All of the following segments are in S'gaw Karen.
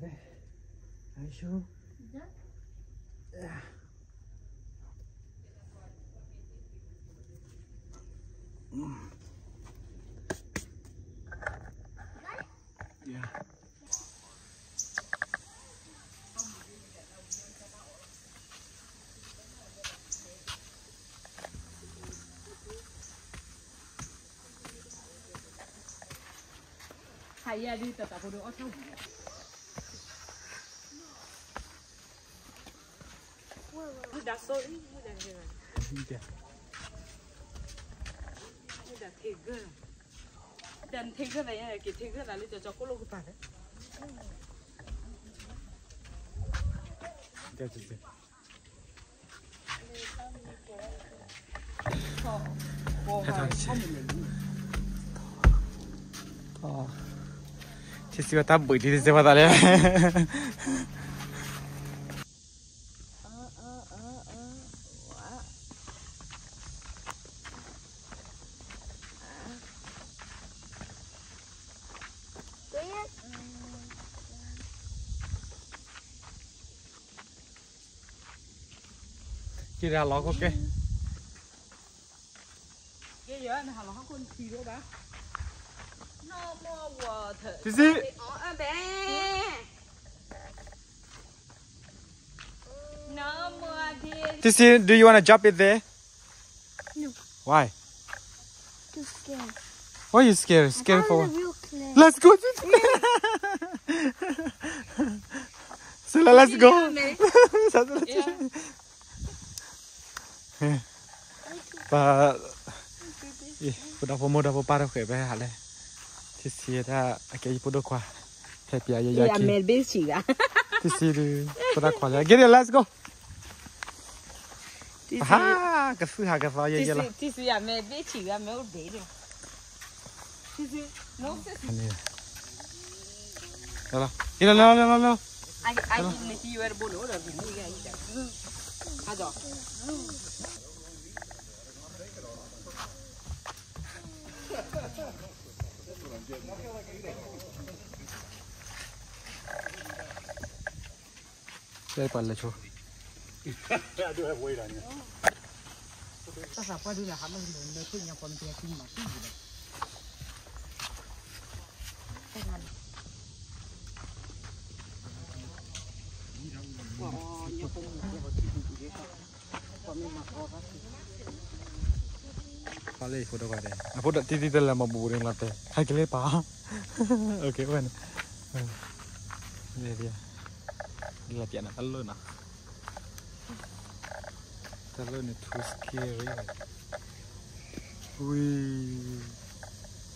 Are you sure? Yeah. Yeah. ဟါယၤဒုးတၢ်တၢ်ဖိဒုးအီၣ်ထီၣ်ဝံၤလီၤ. မုၢ်ဒါစိလံ မုၢ်ဒါဂ့ၤလီၤ, မုၢ်ဒါထံဂၢၢ်လီၤ, မုၢ်ဒါထံဂၢၢ်သးယၤက့ၤထံဂၢၢ်သးလၢကၠီကၠီကိၣ်လိၣ်ကပၤလၢ ထံစံဝဲတၢ်ဘှံးဒ်တစဲးပှၤသးလဲၣ်. က့ၤဒၣ်လီၤခိၣ်ကဲ, က့ၤယၤနဟးလီၤဟီၣ်ခိၣ်နထံၣ်ဒိၣ်ဘၣ်, no more water, တစံ, no more this. Tissy, do you wanna jump in there? No. Why? Too scared. Why you scared? Scared for what? Real clear. Let's go. So let's go. But ဖိဒၣ်ဖိမိၢ်ဒီးဖိပၢ်တဃဲးဖဲဟးလဲၣ်, ထံဆံတၢ်အကဲယဖိဒိၣ်ခွါ, ဖဲပျဲယဲယဲခံ, ထံဆံဒုး ဖိဒၣ်ခွါလၢ get it, let's go. ဟါ, ကသူၣ်ဟးကသီယဲယဲလီၤ, ထံဆံယမဲဘ့ၣ်ဆံးဂၤမဲအိၣ်ဒ့းဒီး, ထံဆံ, လီၤ, လီၤ, လီၤ, လီၤ, လီၤ, အံၤနဟံးဝဲတဘိန့ၣ် အိၣ်ဒီးဂ့ၤန့ၢ်ဂၤအံၤ, အါဒီး ပှၤလဲၤဆိ, တၢ်သးပှၢ်ဒုးလၢဟးမ့ၢ်လၢနၢ်ခိညါပှၤမ့ၢ်တဲကံမၤတံၢ်ယံၤလီၤ, တၢ်ငါလီၤ, ပှၤအီၣ်ညါဖိမုၣ်ကဲပှၤထံပူၤပူၤဒဲး, ပှၤမ့ၢ်မၤကီဘၣ် ဖီလၢယဖိဒိၣ်ခွါဒဲး အဖိဒိၣ်တံၢ်တံၢ်တလၢမၤဘူးဘူးန့ၣ်လီၤတဲ ဟဲက့ၤလၢပၢ်, အိၣ်က့ၤဝဲန့ၣ်, လၢပျးနၤတၢ်လၢနၤ, တၢ်လၢန့ၣ် too scary, ဝံၤ,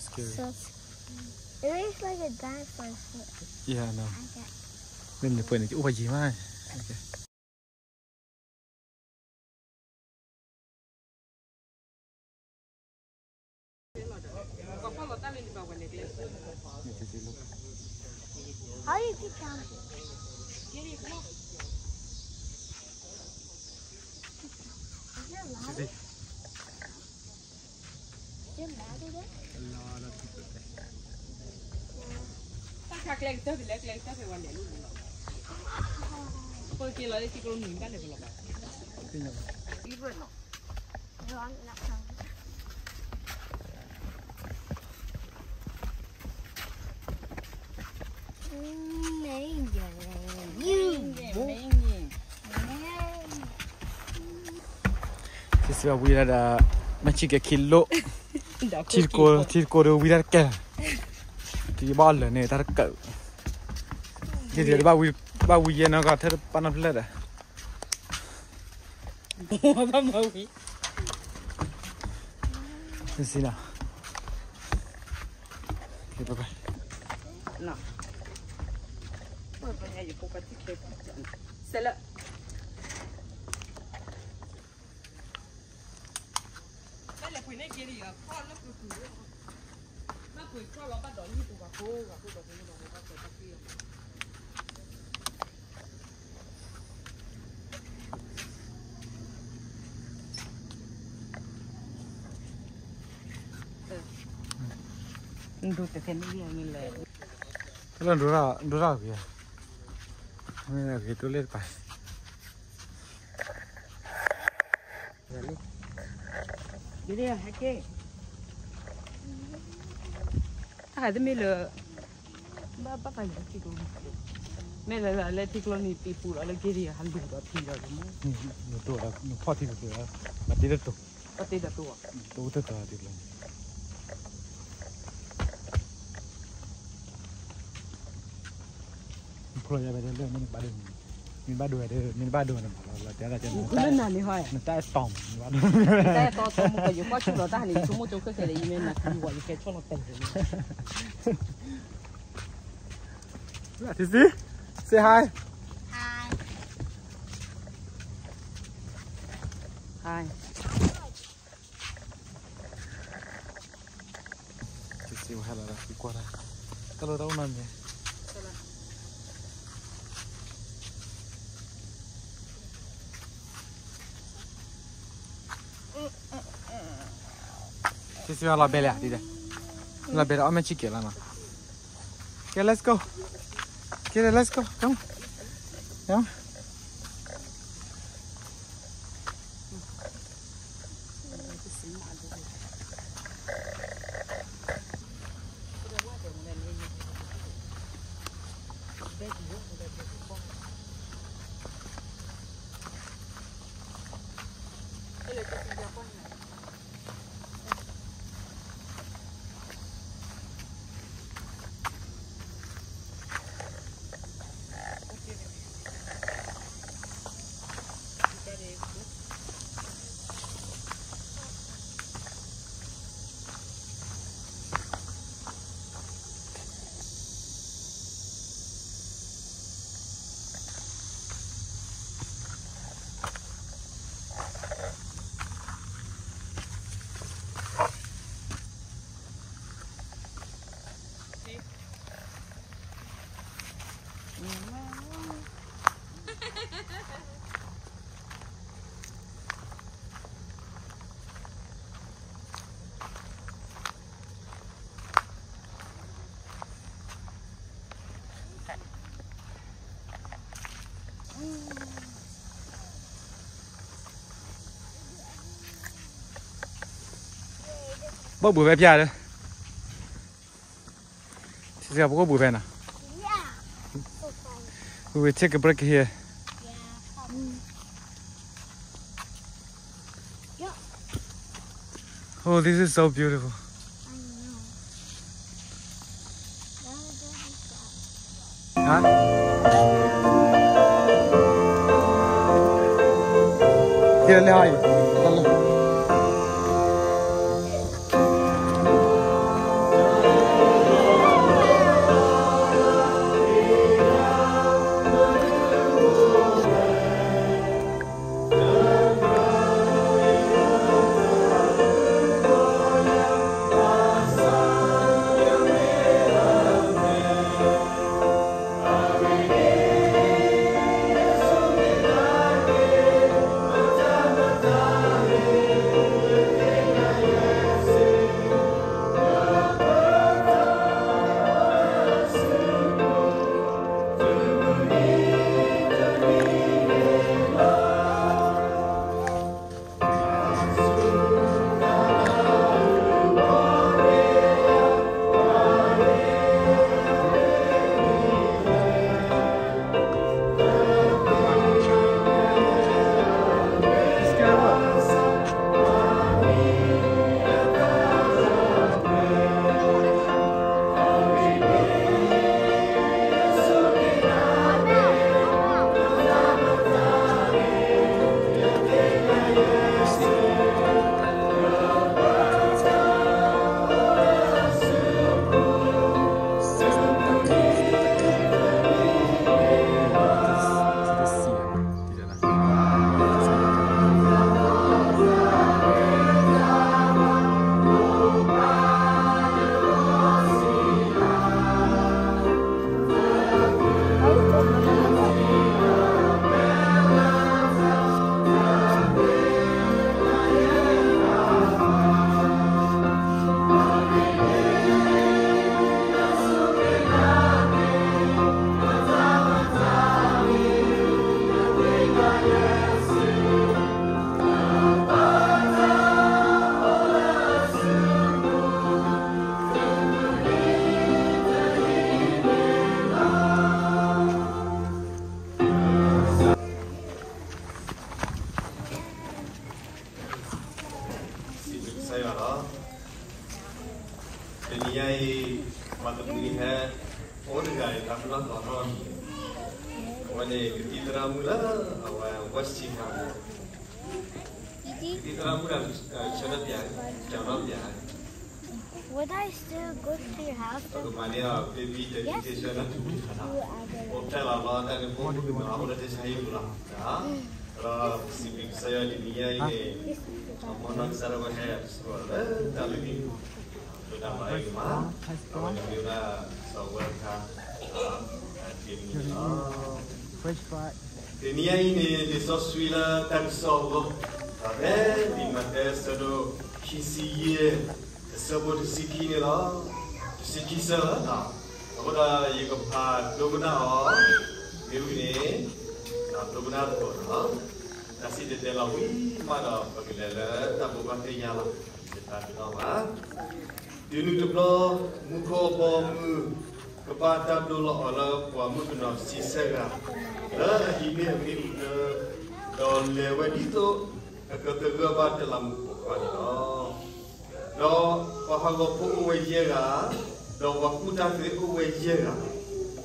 scary, it looks like a dinosaur foot, yeah, I know, မ့မ့ၢ်ပှဲၤန့ၣ် ကအိၣ်ပှၤယံၤမး, တၢ်ခါကျဲကတၢၢ်ဖဲလဲၣ် ကျဲကတၢၢ်ဖဲဝဲလဲၣ်လီၤ, ပက့ၤလီၤလၢထံကျိနုာ်တၢ်လဲၤကလီၤဘၣ်, အံၤဘၣ်နီၤ ထံစံးဘၣ်ဝံၤဒၣ်ဒီး မ့ၢ်ဆံးကဲခံလိၣ်, ထံတကိးဒီးဝံၤတၢ်တကဲ, ထံဘၣ်အီၣ်လၢာ်န့ၣ် တၢ်တကဲ, ထံစံးဘၣ်ဝံၤယဲနီၢ်ကီၢ် ထဲတပာ်နီတဖျၢၣ်ဒီး ဘၣ်မၤဝံၤ, ထံစံးနီၤ, စဲးလၢ ဒိတဲဖဲန့ၣ်လဲၣ်, တၢ်လၢဒိရၣ်ဂ့ၤဧါ, ဂ့ၤတိၢ်လၢတပၤ, တၢ်ဟဲတမ့ၢ်လၢ ဘၣ်ဘၣ်ပာ်လၢထံကျိ, မ့ၢ်လၢလၢထံကျိန့ၣ် ပံၤပူၤလီၤလၢက့ၤဒီး ဟးလူၤဒီးထံဒီးမ့ၢ်, နဖီၣ်ထံတကျိ, ပှၤတ့တတိၤ, ပှၤတ့တတိၤ, တအိၣ်တတီၤတကျိ, ဖျိယၤဘဲလၢမ့ၢ်နဘၣ်ဒိ, မ့ၢ်ဘၣ်ဒိဝဲဒီး မ့ၢ်နဘၣ်ဒိဝဲန့ၣ်မးလီၤ, လီၤတဲဒၣ်ကဲ, နတၢ်အဲၣ်တီမး, နတၢ်အဲၣ်တီမး, နတၢ်အဲၣ်တီမး, ကယိၤကွၢ်ဆိၣ်လီၤတၢ်န့ၣ် ယဆိကမိၣ်ကၠိခဲခဲလၢာ် ယမ့ၢ်နၤခံဝဲ ယကဲဆိၣ်လီၤတဲာ်န့ၣ် Sissy, say hi. Hi. Hi. Sissy ဝဲဟဲလီၤဒီး သံကွၢ်တၢ်, တၢ်လီၢ်တၢ်အိၣ်နီတမံၤ. Sissy လီၤဘဲလဲၣ်, ဒ်လဲၣ်, လီၤဘဲဒီးအီၣ်မ့ၢ်ဆံးကဲးလီၤနီၤ. Okay, let's go. Okay, let's go. Come on. Come on. Bố bụi bé pia đấy. Thì giờ bố bụi bé nào. We will take a break here. Oh, this is so beautiful. Hả? Kia lê hơi. ဟဲအိၣ်တဂၤအံၤ တၢ်ပနီၣ်သီထီၣ်အံၤ, အဝဲန့ၣ်ကသံၣ်သရၣ်မုၣ်လၢ အဝဲ West Chicago ကသံၣ်သရၣ်မုၣ်ဒီး ဆၢထၢၣ်ပၠး, ကၠီထီၣ်ပၠး Would I still go to your house? ပကမၤန့ၢ်အီၤ baby dedication လၢတမံၤလီၤ, အိၣ်ဖျဲၣ်လီၤလီၤ တၢ်န့ၣ် ဖိမုၣ်ကနီၤအအိၣ်လၢတၢ်ဆါဟံၣ်ပူၤလီၤ, ဒီးပစံးဘျုးကစၢ်ယွၤတနံၤညါအံၤန့ၣ်, မ်နီၢ်ကစၢ်ဒၣ်ဝဲဟဲလၢတၢ်လုၢ်ဟံၣ်ပူၤ, ဒီးတၢ်လီၤအဲၣ်ကမၤ, အဝဲန့ၣ်မ့ၢ်ဝဲဒၣ် စီၤဝဲတခါ, တနံၤညါအံၤန့ၣ် လံာ်စီဆှံလၢတၢ်ကစီၣ်အဂီၢ်, ဒီးဖဲလံာ်မးသဲအဆၢဒိၣ်ခံဆံယဲၢ်, အဆၢဖိတဆံခံန့ၣ်လီၤ, တဆံခံဆၢလီၤ, အဃိဒီးယကဖးဒိကနၣ်အီၤ, မ့ၢ်ဝံၤန့ၣ်, ဒိကနၣ်သကိးလီၤ, တၢ်စံၣ်တဲၤတဲလီၤဝံၤမးဒီး ပကလဲၤလၢတၢ်ဘိးဘၣ်သ့ၣ်ညါလီၤ, ယတၢ်တနီၣ်ဘၣ် တုၤနုၤတဘျီ, မူခိၣ်အဘီအမုၢ် ကဘၣ်တၢ်ဒိလီၤအီၤလၢပှၤမုၣ်ကနီၤဆံဆဲဂၤ, လၢအဟံးန့ၢ်အမ့ၣ်အူဒၢ, ဒီးလဲၤဝဲဒ်သိးအကသဂၢၢ်ဘၣ်တလးမူးပိာ်ခွါန့ၣ်လီၤ. ဒီးပှၤဟးဂီၤဖိအိၣ်ဝဲယဲၢ်ဂၤ, ဒီးပှၤကူၣ်တၢ်သ့အိၣ်ဝဲယဲၢ်ဂၤ,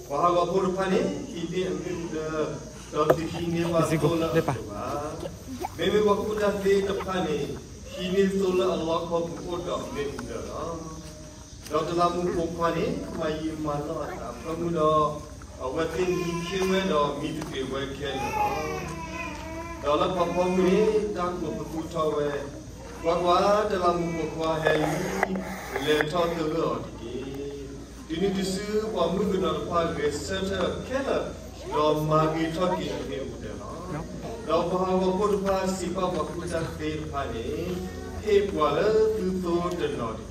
ပှၤဟးဂီၤဖိတဖၣ်န့ၣ် ဟံးန့ၢ်အမ့ၣ်အူဒၢ, ဒီးတဟံးန့ၢ်ဘၣ်သိလၢအပူၤဘၣ်. မ့မ့ၢ်ပှၤကူၣ်တၢ်သ့တဖၣ်န့ၣ် ဟံးန့ၢ်သိလၢအလီခီပူၤအိၣ်ဒီးအမ့ၣ်အူဒၢလီၤ. ဒီးတလးမူးပိာ်ခွါန့ၣ် မၤယံာ်မၤနီၢ်အသးအဖၢမုၢ်ဒီး, အဝဲသ့ၣ်မံခ့ဝဲဒီးမံသပ့ၤဝဲခဲလၢာ်လီၤ. ဒီးလၢဖီဖီမုၢ်န့ၣ် တၢ်ကိးပသူထီၣ်ဝဲ, ကွၢ်ကွၢ်, တလးမူးပိာ်ခွါဟဲလံ, လဲၤထီၣ်သဂၢၢ်အီၤတက့ၢ်. တုၤနုၤတစုပှၤမုၣ်ကနီၤတဖၣ်ဂဲၤဆၢထၢၣ်ခဲလၢာ်, ဒီးမၤဂ့ၤထီၣ်က့ၤအမ့ၣ်အူဒၢလီၤ. ဒီးပှၤဟးဂီၤဖိတဖၣ်စံးဘၣ်ပှၤကူၣ်တၢ်သ့တဖၣ်န့ၣ်, ဟ့ၣ်ပှၤလၢသုသိတနီၤတက့ၢ်.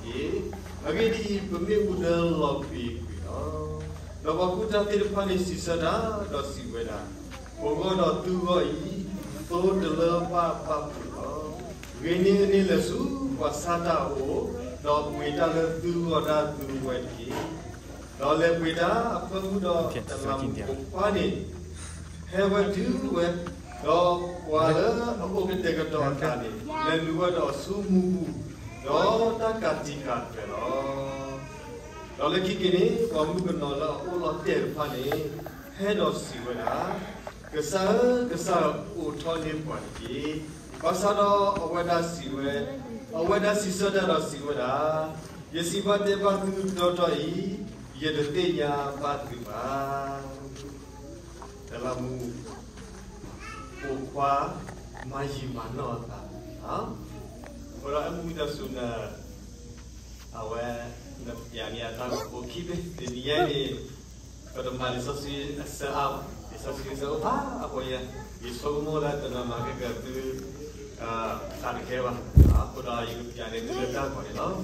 အဂ့ၢ်ဒ်အံၤ, ပမ့ၣ်အူဒၢလီၤပှ့ၤကွံာ်လီၤ. ဒီးပှၤကူၣ်တၢ်သ့တဖၣ်န့ၣ်စံးဆၢတၢ်, ဒီးစံးဝဲဒၣ်, ပဂီၢ်ဒီးသုဂီၢ်အံၤ, သိတလၢဘၣ်ဘၣ်ဖုးလီၤ. ဂ့ၤန့ၢ်အန့ၣ်လဲၤဆူပှၤဆါတၢ်အအိၣ်, ဒီးပှ့ၤတၢ်လၢသုဂီၢ်ဒၣ်သုဝဲတက့ၢ်. ဒီးလဲၤပှ့ၤတၢ်အဖၢမုၢ်ဒီးတလးမူးပိာ်ခွါန့ၣ် ဟဲဝဲတုၤဝဲ, ဒီးပှၤလၢအအိၣ်ကတဲာ်ကတီၤအသးန့ၣ် လဲၤနုာ်ဝဲဒီးဆူမူပူၤ, ဒီးတၢ်ကးတံာ်ကးသွဲလီၤ. ဒီးလၢခံက့ၤန့ၣ် ပှၤမုၣ်ကနီၤလၢအအိၣ်လီၤတဲာ်တဖၣ်န့ၣ် ဟဲဒီးစံးဝဲဒၣ်, ကစၢ်ဧၢ, ကစၢ်ဧၢ, အိးထီၣ်န့ၢ်ပှၤတက့ၢ်. ဘၣ်ဆၣ်ဒီးအဝဲဒၣ်စံးဝဲ, အဝဲဒၣ်စံးဆၢတၢ်ဒီးစံးဝဲဒၣ်, ယစံးဘၣ်တဲဘၣ်သုတီတီအံၤ, ယတသ့ၣ်ညါဘၣ်သုဘၣ်. တလးမူးပိာ်ခွါ မၤယံာ်မၤနီၢ်အသး, အဃိဒီးအမုၢ်တၢ်စူၤနၤ, အဝဲ, နပျးန့ၢ်အတၢ်ကဖိခံဘ့ၣ်, တနံၤညါအံၤန့ၣ်, ပတမၤလံာ်စီဆှံအဆၢအါဘၣ်, လံာ်စီဆှံအဆၢအိၣ်ဖးအါဘၣ်ယဲ, ယဆိကမိၣ်လၢတနီၤမၤကဲကၤသု သးတကဲဘၣ်, အဃိဒီးယကပျးန့ၢ်သုလၢတၢ်ဂီၤန့ၣ်လီၤ.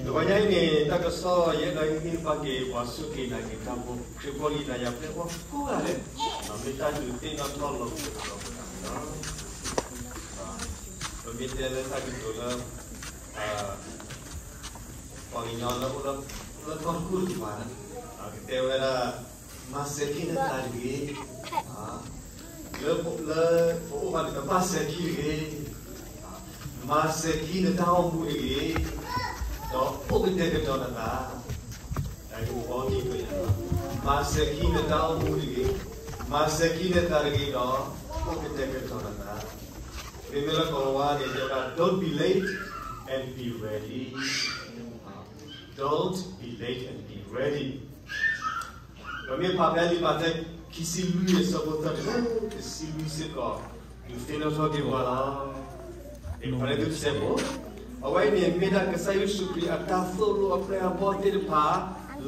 တဂီၤညါအံၤန့ၣ် တၢ်ကစီၣ်ယဲၢ်ဂၤအံၤ ဟ့ၣ်ဘၣ်က့ၤပှၤစူၢ်က့ၤနာ်က့ၤတၢ်ဖိ ခရံာ်ဖိလံၤနၤယၤပျဲၢ်ဘီကိးဂၤဒဲး, မ့ၢ်တၢ်ဒုးသ့ၣ်နီၣ်ထီၣ်လီၤပသးန့ၣ်လီၤ. ပမ့ၢ်တဲလၢတၢ်ကတိၤလၢ ပှၤကညီလၢအိၣ်လၢကီၢ်ခိၣ်တကပၤန့ၣ်, ကတဲဝဲဒၣ်, မၤစၢၤခံနသးတဂ့ၤ, လၢပအိၣ်ဘၣ်န့ၣ် ကဘၣ်စၢၤခံတဂ့ၤ, မၤစၢၤခံနတၢ်အိၣ်မူတဂ့ၤ, ဒီးအိၣ်ကတဲာ်ကတီၤနသး, မၤစၢၤခံနတၢ်အိၣ်မူတဂ့ၤ, မၤစၢၤခံနသးတဂ့ၤဒီး အိၣ်ကတဲာ်ကတီၤနသး. မ့မ့ၢ်လၢကိၤလၤဝါန့ၣ် တဲဝဲဒၣ် don't be late and be ready. Don't be late and be ready. ပမ့ၢ်ဖးဖဲလံာ်မးသဲ ခံဆံလွံၢ်အဆၢဖိသၢ တဆံလွံၢ်စ့ၢ်ကီး, ဒုးသ့ၣ်နီၣ်ထီၣ်က့ၤပှၤလီၤ. ဖဲန့ၣ်ဒုးစဲးဖိ, အဝဲအံၤန့ၣ် မ့ၢ်ဒၣ်ကစၢ်ယ့ၣ်ၡူးခရံာ်အတၢ်သိၣ်လိအပျဲၢ်အဘီၣ်သ့ၣ်တဖၣ်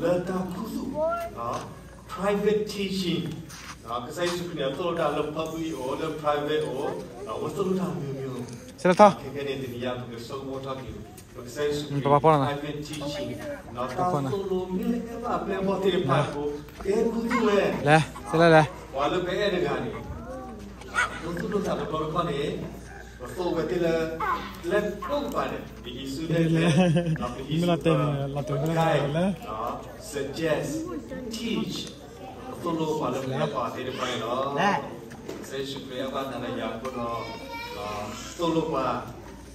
လၢတၢ်ခူသူၣ်, private teaching. ကစၢ်ယ့ၣ်ၡူးခရံာ်န့ၣ် အသိၣ်လိတၢ်လၢ public အိၣ်, လၢ private အိၣ်, ဒီးအဝဲသိၣ်လိတၢ်မံၤမံၤ, ခဲကနံၣ်အံၤတနံၤအံၤ ပကဆိကမိၣ်ထီၣ်က့ၤ ပကစၢ်ယ့ၣ်ၡူးခရံာ် private teaching, ဒီးတၢ်သိၣ်လိမ့ၢ်လၢအဲၣ်ဘၣ်အပျဲၢ်အဘီၣ်သ့ၣ်တဖၣ်အဃိ, ကဲခူသူၣ်ဝဲ, ပှၤလၢပအဲၣ်တဂၤန့ၣ်, ဒိသူၣ်ဒိသးတဘျီတခီၣ်န့ၣ်, ပသိၣ်ဝဲသ့ၣ်လၢ လၢကိးကပၤန့ၣ်, ပဟံးစုနဲၣ်ကျဲ, ပဟံးစုနဲၣ်ကျဲ, suggest, teach, ပသိၣ်လိပှၤလၢပအဲၣ်ပှၤသ့ၣ်တဖၣ်န့ၣ်လီၤ. ကစၢ်ယ့ၣ်ၡူးခရံာ်အဲၣ်ဘၣ်နၤဒီးယၤအဃိဒီး, သိၣ်လိပှၤ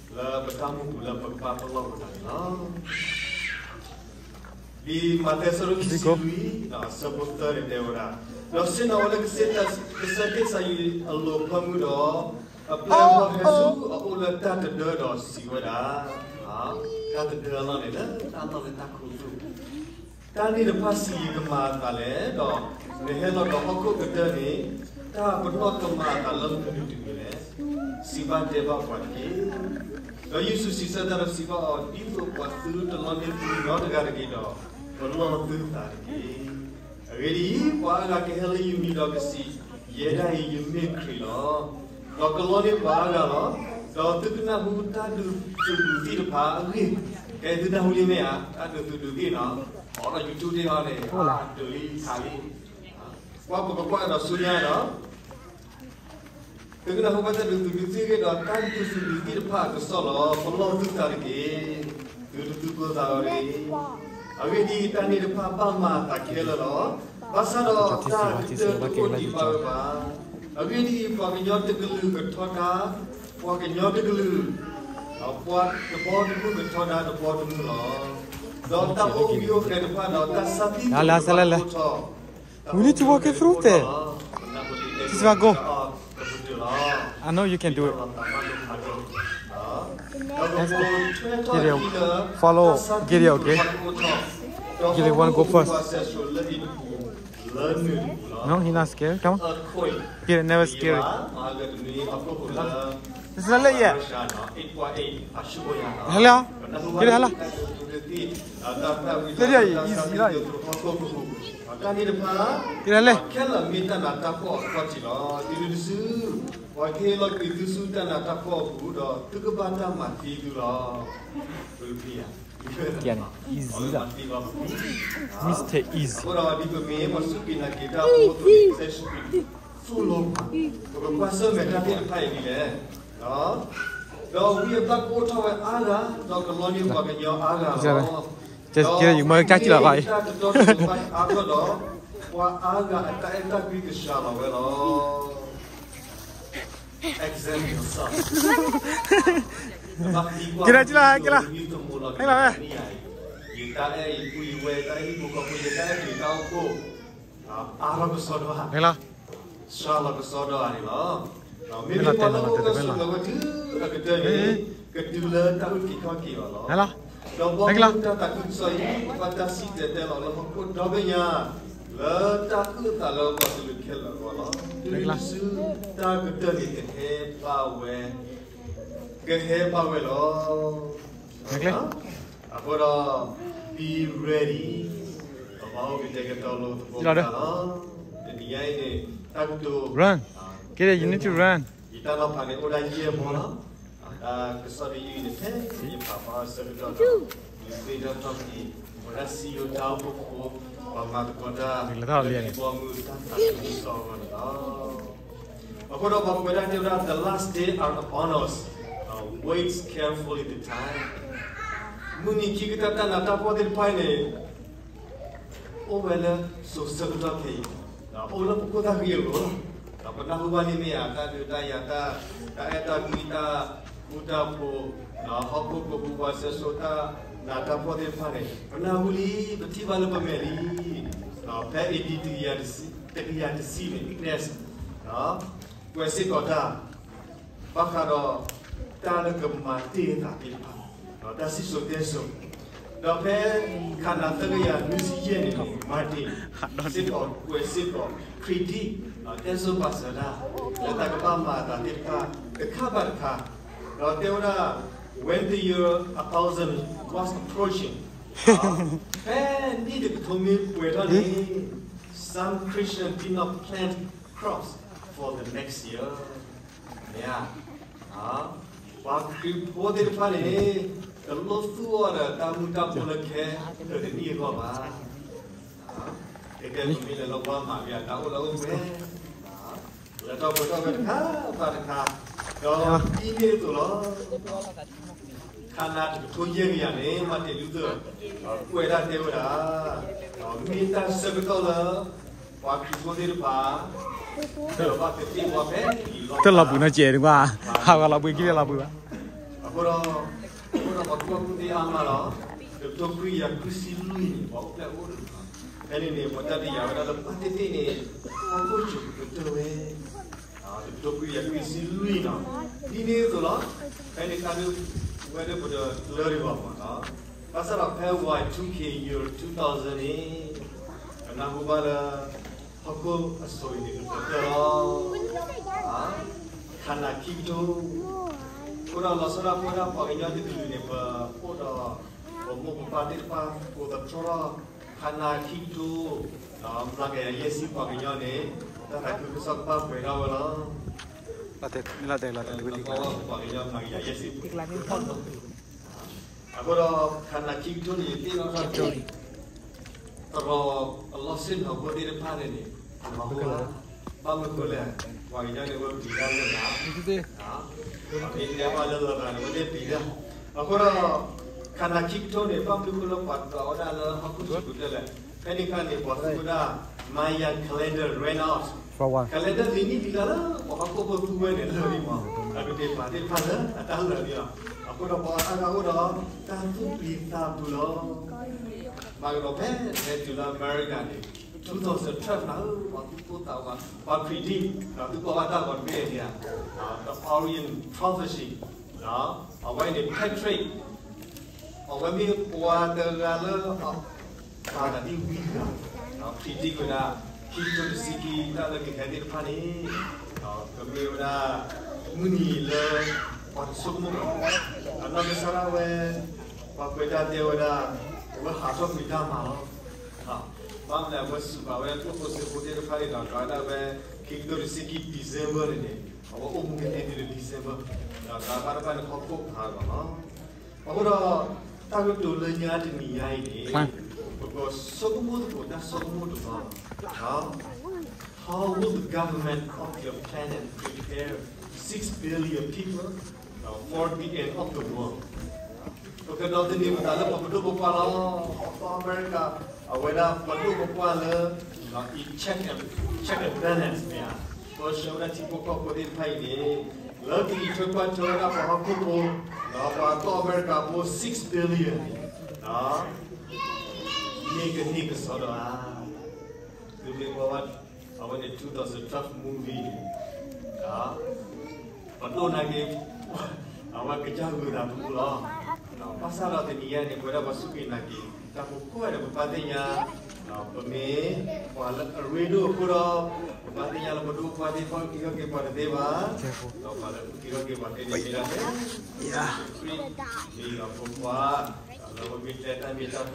လၢပတၢ်အိၣ်မူပူၤလၢပကဘၣ်ပလီၢ်ပသးန့ၣ်လီၤ. ဒ်မးသဲအဆၢဒိၣ်ခံဆံလွံၢ် အဆၢဖိသၢန့ၣ်တဲဝဲဒၣ်, ဒီးဆ့ၣ်နီၤဝဲလၢကစၢၢ်ကစၢ်ယွၤအလိၤအဖၢမုၢ်ဒီး အပျဲၢ်အဘီၣ်ဟဲဆူအအိၣ်လၢတၢ်တဒၢဒီးစံးဝဲဒၣ်, တၢ်တဒၢအလီၢ်န့ၣ် လၢတၢ်လီၢ်လၢတၢ်ခူသူၣ် တၢ်န့ၣ်တဖၣ်ဆံးယံာ်ကမၤအသးလဲၣ်, ဒီးနဟဲလီၤဒီးဟီၣ်ခိၣ်ကတၢၢ်န့ၣ် တၢ်ပနီၣ်ကမၤအသးလၢမနုၤတမံၤလဲၣ်. စံးဘၣ်တဲဘၣ်ပှၤတက့ၢ်. ဒီးယ့ၣ်ၡူးစံးဆၢတၢ်ဒီးစံးဘၣ်အီၤ, ဒ်သိးပှၤသုတလီန့ၢ်သုနီတဂၤတဂ့ၤဒီး ပလီၢ်သုသးတက့ၢ်. အဂ့ၢ်ဒ်အံၤ, ပှၤအါဂၤကဟဲလၢယမံၤဒီးကစံး, ယဲဒၣ်အံၤယမ့ၢ်ခရံာ်လီၤ. ဒီးကလီန့ၢ်ပှၤအါဂၤလီၤ. ဒီးသုကနၢ်ဟူတၢ်ဒုးသုးဒုးသံၣ်တဖၣ်အဂ့ၢ်, ကဲသုနၢ်ဟူလံမ့ၢ်ဧါ, တၢ်ဒုးသုးဒုးသံၣ်နီၤ, အီၤဒီး YouTube ဒ်အီၤန့ၣ် အဒုးလံခးလံ ပှၤပကကွၢ်ဒီးဆူညါဒီး သုကနၢ်ဟူဘၣ်တၢ်ဒုးသုးဒုးသံၣ်အဂ့ၢ်ဒီး တၢ်ဒုးသုးဒုးသံၣ်တဖၣ်အကစီၣ်လီၤ. ပလီၢ်သုသးတက့ၢ်. သုတသူၣ်ကိၢ်သးဂီၤတဂ့ၤ. အဂ့ၢ်ဒ်အံၤ, တၢ်န့ၣ်တဖၣ်ဘၣ်မၤအသးခဲလၢာ်လီၤ. ဘၣ်ဆၣ်ဒီးတၢ်ကတၢၢ်တအိၣ်ဒံးဘၣ်ဝဲဘၣ်. အဂ့ၢ်ဒ်အံၤ, ပှၤကညီတကလုာ်ကထီဒါ ပှၤကညီတကလုာ်, ဒီးပှၤတဘီတမုၢ်ကထီဒါတဘီတမုၢ်လီၤ. ဒီးတၢ်အိၣ်ဘှံးအိၣ်ဃဲၤတဖၣ်ဒီး တၢ်ဆါသံ We need to walk it through there. This is go. I know you can do it. Gideon, follow Gideon, okay? Gideon want to go first. No, he not scared. Come on. Gideon never scared. This is not yet. Hello. Gideon, hello. Gideon, easy, right? တၢ်န့ၣ်တဖၣ် ခဲလၢာ်မ့ၢ်တၢ်နးတၢ် ဖှီၣ်အခီၣ်ထံးလီၤ. တုၤနုၤတစု ပှၤကဟ့ၣ်လီၤကွံာ်သုဆူတၢ်နးတၢ်ဖှီၣ်အပူၤဒီး သုကဘၣ်တၢ်မၤသံသုလီၤ. Easy လီၤ. Mister Easy အဃိဒီးဒ်ပမ့ၢ်ပှၤစူၢ်က့ၤနာ်က့ၤတၢ်အဃိ သုးက့ၤဆဲးဆူၣ်က့ၤ သူၣ်လီၤပှၤ ပကကွၢ်ဆၢၣ်မဲာ်တၢ်သ့ၣ်တဖၣ်အံၤဒ်လဲၣ်. ဒီးဝံအဘျၣ်ကအိၣ်ထီၣ်ဝဲအါဂၤ, ဒီးကလီန့ၢ်ပှၤကညီအါဂၤလီၤ. ဒီးတၢ်ကတီၢ်တဘၣ်အါထီၣ်ဒီး ပှၤအါဂၤအတၢ်အဲၣ်တၢ်ကွံကစှၤလီၤဝဲလီၤ. Examine yourself. ကဲလၢကဲလၢ ကဲလၢ ယတၢ်အဲၣ် ယပူၤယဝဲၢ် တၢ်အဲၣ်ဟံၣ်ဖိဃီဖိ ယတၢ်အဲၣ်ဒိးတၢ်အိၣ်ဖှိၣ် အါထီၣ်ကစီဒီဧါ, စှၤလီၤကစီဒီဧါန့ၣ်လီၤ. မ့မ့ၢ်ပှၤလၢအအိၣ်လၢစီၤပၤဝဲတုၤအကတၢၢ်န့ၣ် ကတုၤလၢတၢ်အုၣ်က့ၤခီၣ်က့ၤအီၤလီၤ. ဒီးဘီမုၢ်တၢ်သးခုကစီၣ်အံၤ ဘၣ်တၢ်စံၣ်တဲၤတဲလီၤလၢဟီၣ်ခိၣ်ဒီဘ့ၣ်ညါ လၢတၢ်အုၣ်အသးလၢပှၤကလုာ်ခဲလၢာ်အဂီၢ်လီၤ. တုၤလၢတစု တၢ်ကတၢၢ်န့ၣ်ကဟဲဘၣ်ဝဲ ကဟဲဘၣ်ဝဲလီၤ. အဃိဒီး be ready. ပဘၣ်အိၣ်ကတဲာ်ကတီၤလိာ်သကိးပသးလီၤ. တနံၤညါအံၤန့ၣ် တၢ်ကတိၤ Run. Gideon, you need to run. ယတၢ်နီၤဖးန့ၣ် အိၣ်ဒၣ်ယဲၢ်မီၢ်လီၤ. တၢ်ကစီၣ်ဒ်အံၤန့ၣ် ဖဲယဖးဘၣ်အဆၢကတီၢ်ဒီး ယသ့ၣ်နီၣ်ထီၣ်က့ၤ ပဝဲဒၣ်စံယိၤတၢ်အိၣ်ဖှိၣ်ဖိ ပှၤမၤသကိးတၢ် လၢဘီမုၢ်တၢ်သးခုကစီၣ်အဂီၢ်န့ၣ်လီၤ. အဃိဒီးပှၤကွဲးဒၣ်တဲဝဲဒၣ် the last day are upon us. Wait carefully the time. မုၢ်နံၤခံကတၢၢ်တၢ်နးတၢ်ဖှီၣ်သ့ၣ်တဖၣ်အံၤန့ၣ် အိၣ်ဝဲလၢစိၤဆၢကတီၢ်ခဲအံၤ, အိၣ်လၢပခိၣ်သၣ်ဃံအလိၤလီၤ. ဒီးပနၢ်ဟူဘၣ်လံမ့ၢ်ဧါ, တၢ်ဒုးတၢ်ယၤတၢ်, တၢ်အဲၣ်တၢ်ကွံတၢ်, ဃူတၢ်ဖိး, ဟီၣ်ခိၣ်ကပူၤပှၤစဲစိၤတၢ်နးတၢ်ဖှီၣ်သ့ၣ်တဖၣ်န့ၣ် ပနၢ်ဟူလံ, ပထံၣ်ဘၣ်လၢပမဲာ်လံ. ဖဲ A D တကယၤတဆံန့ၣ် Guinness ကွဲးစ့ၢ်ကီးတၢ် ဘၣ်ဃးဒီးတၢ်လၢကမၤတ့ၢ်အသးသ့ၣ်တဖၣ်, တၢ်စံၣ်စိၤတဲစိၤ, ဒီးဖဲခါနၤသၢကယၤနွံဆံယဲၢ်န့ၣ် Martin စ့ၢ်ကီးကွဲးစ့ၢ်ကီး predict တဲစိၤပာ်စၢၤတၢ် လၢတၢ်ကဘၣ်မၤအသးသ့ၣ်တဖၣ်တခါဘၣ်တခါ, ဒီးတဲဝဲဒၣ် when the year a thousand was approaching, ဖဲနံၣ်တကထိမ့ၢ်ပှဲၤထီၣ်န့ၣ် some Christian did not plant crops for the next year. မ့ၢ်ဧါ, ပှၤခရံာ်ဖိသ့ၣ်တဖၣ်န့ၣ် တလိၣ်သူၣ်အီၤဒီးတၢ်မုၢ်တၢ်ဘိလၢခဲလၢာ်တနံၣ်အဂီၢ်ဘၣ်. ကဲကဲ ပမ့ၢ်လဲၤလၢပှၤမၤက့ၤတၢ်အိၣ်လၢအိၣ်ဝဲ, လဲၤထီၣ်ပှဲၤထီၣ်ဝဲတခါဘၣ်တခါ, ဒီးဒ်န့ၣ်အသိးလီၤ. ခါနၤတကထိယဲၢ်ကယၤန့ၣ် Martin Luther ကွဲးဒၣ်တဲဝဲဒၣ်, မ့ၢ်တၢ်ဆၢကတီၢ်လၢ ပှၤခရံာ်ဖိသ့ၣ်တဖၣ် တဘၣ်ကသ့ၣ်ဝဲဖဲအံၤလီၤ. တလီၤဘှံးနီတစဲးဒံးဘၣ်, ဟးဂီၤလီၤဘှံးခံလီၤဘှံးဘၣ်. အဃိဒီး အဃိဒီးပှၤကူၣ်ဘၣ်ကူၣ်သ့အါမးလီၤ. တကထိခွံကယၤခွံဆံလွံၢ်န့ၣ် ပှၤအိၣ်ဖျဲၣ်အိၣ်တဂၤ, ဖဲန့ၣ်န့ၣ် ပှၤတၢ်တယာ်ဝဲဒၣ်လၢပၢ်သ့ၣ်သ့ၣ်န့ၣ် ဟီၣ်ခိၣ်စူၤကတၢၢ်ဝဲ တကထိခွံကယၤခွံဆံလွံၢ်နီၤ, ဒ်န့ၣ်အသိးလီၤ. ဖဲန့ၣ်ခါဒုး ဝဲဒၣ်ပတကျၢၤဒံးဘၣ်မးနီၤ, ဘၣ်ဆၣ်ဒီးဖဲ Y two K year two thousand န့ၣ် ပနၢ်ဟူဘၣ်လၢ ဟီၣ်ခိၣ်အစိၤအံၤန့ၣ် ကတၢၢ်လီၤ, ခါနၤခံကထိ, အဃိဒီးလီၤဆီဒၣ်တၢ် ပှၤကညီတကလုာ်န့ၣ် ပအိၣ်ဒီး ပမိၢ်ပပၢ်သ့ၣ်တဖၣ် ကိးသတြီထီၣ် ခါနၤခံကထိ ဒီးမျးကယၤယဲၢ်ဆံပှၤကညီန့ၣ် တၢ်သးခုကစီၣ်ကဘၣ်ပှဲၤထီၣ်ဝဲလီၤ. ပှၤကညီမျးကယၤယဲၢ်ဆံ အဃိဒီး ခါနၤခံကထိန့ၣ် ယသ့ၣ်နီၣ်ထီၣ်က့ၤ သရိာ်အလီၢ်ဆ့ၣ်နီၤဖိသ့ၣ်တဖၣ်န့ၣ်န့ၣ် အမၤဟိလၢ ဘၣ်မနုၤဃိလဲၣ်, ပှၤကညီန့ၣ် ဝဲပျံၤတၢ်လၢလရာ်, မ့ၢ်တဲဘၣ်လၢလရာ်န့ၣ် ဝဲသ့ၣ်ပျံၤတၢ်, အဃိဒီး ခါနၤခံကထိန့ၣ် ဘၣ်မနုၤဃိလၢပှၤဒွးဝဲဒၣ်လၢဟီၣ်ခိၣ်စူၤကတၢၢ်လဲၣ်, ဖဲန့ၣ်အခါန့ၣ် ပှၤသူဝဲဒၣ် Mayan calendar ran out, calendar လံာ်နံၣ်လံာ်လါလၢ ပှၤဟီၣ်ခိၣ်ဖိသူဝဲန့ၣ် လၢာ်လံမး, အကပ့ၤပာ်သ့ၣ်တဖၣ်လၢအတၢ်လၢာ်လံလီၤ. အဃိဒီးပှၤအါဂၤအိၣ်ဒီး တၢ်သူၣ်ပျံၤသးဘျုးလီၤ. ဘၣ်ကဒီးဖဲ ဖဲတုၤလၢအမဲရကၤန့ၣ် two thousand twelve နၤဧၢ, ပှၤသူၣ်ပိၢ်သးဝး, ပှၤ predict ဒီး သုကွၢ်ဘၣ်တၢ်ဂီၤတဘ့ၣ်န့ၣ်ဧါ, the Orion Prophecy အဝဲန့ၣ် Patrick အဝဲမ့ၢ်ပှၤတဂၤလၢ ပှၤတၢ်ဒ်ဝံၤတဂၤ, predict ဝဲဒၣ် ခံကထိတဆံခံ တၢ်လၢကဟဲသ့ၣ်တဖၣ်န့ၣ် ကမ့ၢ်ဝဲဒၣ် မုၢ်နံၤလၢ ပှၤတဆိကမိၣ်ဘၣ်, အနီၢ်ကစၢ်ဒၣ်ဝဲ ပှၤကွဲးတၢ်တဲဝဲဒၣ် အဝဲဟးထီၣ်ကွံာ်တၢ်မၤလီၤ. ဘၣ်မနုၤလဲၣ် အဝဲစူးပာ်ဝဲကျိၣ်ဖိစ့ဖိသ့ၣ်တဖၣ်န့ၣ်ဒီး ကးဝဲဒၣ်ဖဲ ခံကထိတဆံခံ December န့ၣ်န့ၣ် အဝဲအိၣ်မူကသ့ဒ်လၢ December ဒီးကးဘၣ်တဖၣ်န့ၣ် ဟီၣ်ခိၣ်ဖးလီၤလီၤ. အဃိဒီး တၢ်ကတိၤလၢညါတနံၤညါအံၤန့ၣ် ပကဆိကမိၣ်သကိးတၢ်ဆိကမိၣ်တဘျီလီၤ. How would the government of your planet prepare six billion people for the end of the world? ပကဒိးသန့ၤပသးလၢပှၤပဒိၣ်ပပှၢ်လီၤ. ကီၢ်အမဲရကၤ အဝဲဒၣ်ပဒိၣ်ပပှၢ်လၢ check and, check and balance မ့ၢ်ဧါ, ပဆှၢဝဲဒၣ်ထံဖိကီၢ်ဖိသ့ၣ်တဖၣ်အံၤန့ၣ် လၢကအံးထွဲကွၢ်ထွဲဝဲဒၣ်ပှၤဟီၣ်ခိၣ်ဖိ ဒီးပှၤကီၢ်အမဲရကၤဖိ six billion န့ၣ် မ့ၢ်ကန့ၢ်ကစီဒီဧါ. သုမ့ၢ်ကွၢ်ဘၣ် အဝဲန့ၣ် two thousand twelve movie န့ၣ် ပဒိၣ်နာ်က့ အဝဲကစၢ်ဂုာ်သးပူၤလီၤ. ဘၣ်ဆၣ်ဒီးတနံၤညါန့ၣ် ပဝဲဒၣ်ပှၤစူၢ်က့ၤနာ်က့ၤ တၢ်ဖိကိးဂၤဒဲး ပဘၣ်သ့ၣ်ညါ ပမ့ၢ်ပှၤလၢအရ့ဒိၣ်အဃိဒီး ပဘၣ်သ့ၣ်ညါလၢပဒိၣ်ပပှၢ်သ့ၣ်တဖၣ် အုၣ်က့ၤခီၣ်က့ၤပှၤတသ့ဘၣ်, ဒီးပှၤလၢအုၣ်က့ၤခီၣ်က့ၤပှၤသ့န့ၣ်မ့ၢ်ဒၣ် ယ့ၣ်ၡူးခရံာ် မ့ၢ်ယွၤဖိခွါ, လၢပမ့ၢ်တဲတၢ်မ့ၢ်တၢ်တီထဲတဂၤအံၤလီၤ. လံာ်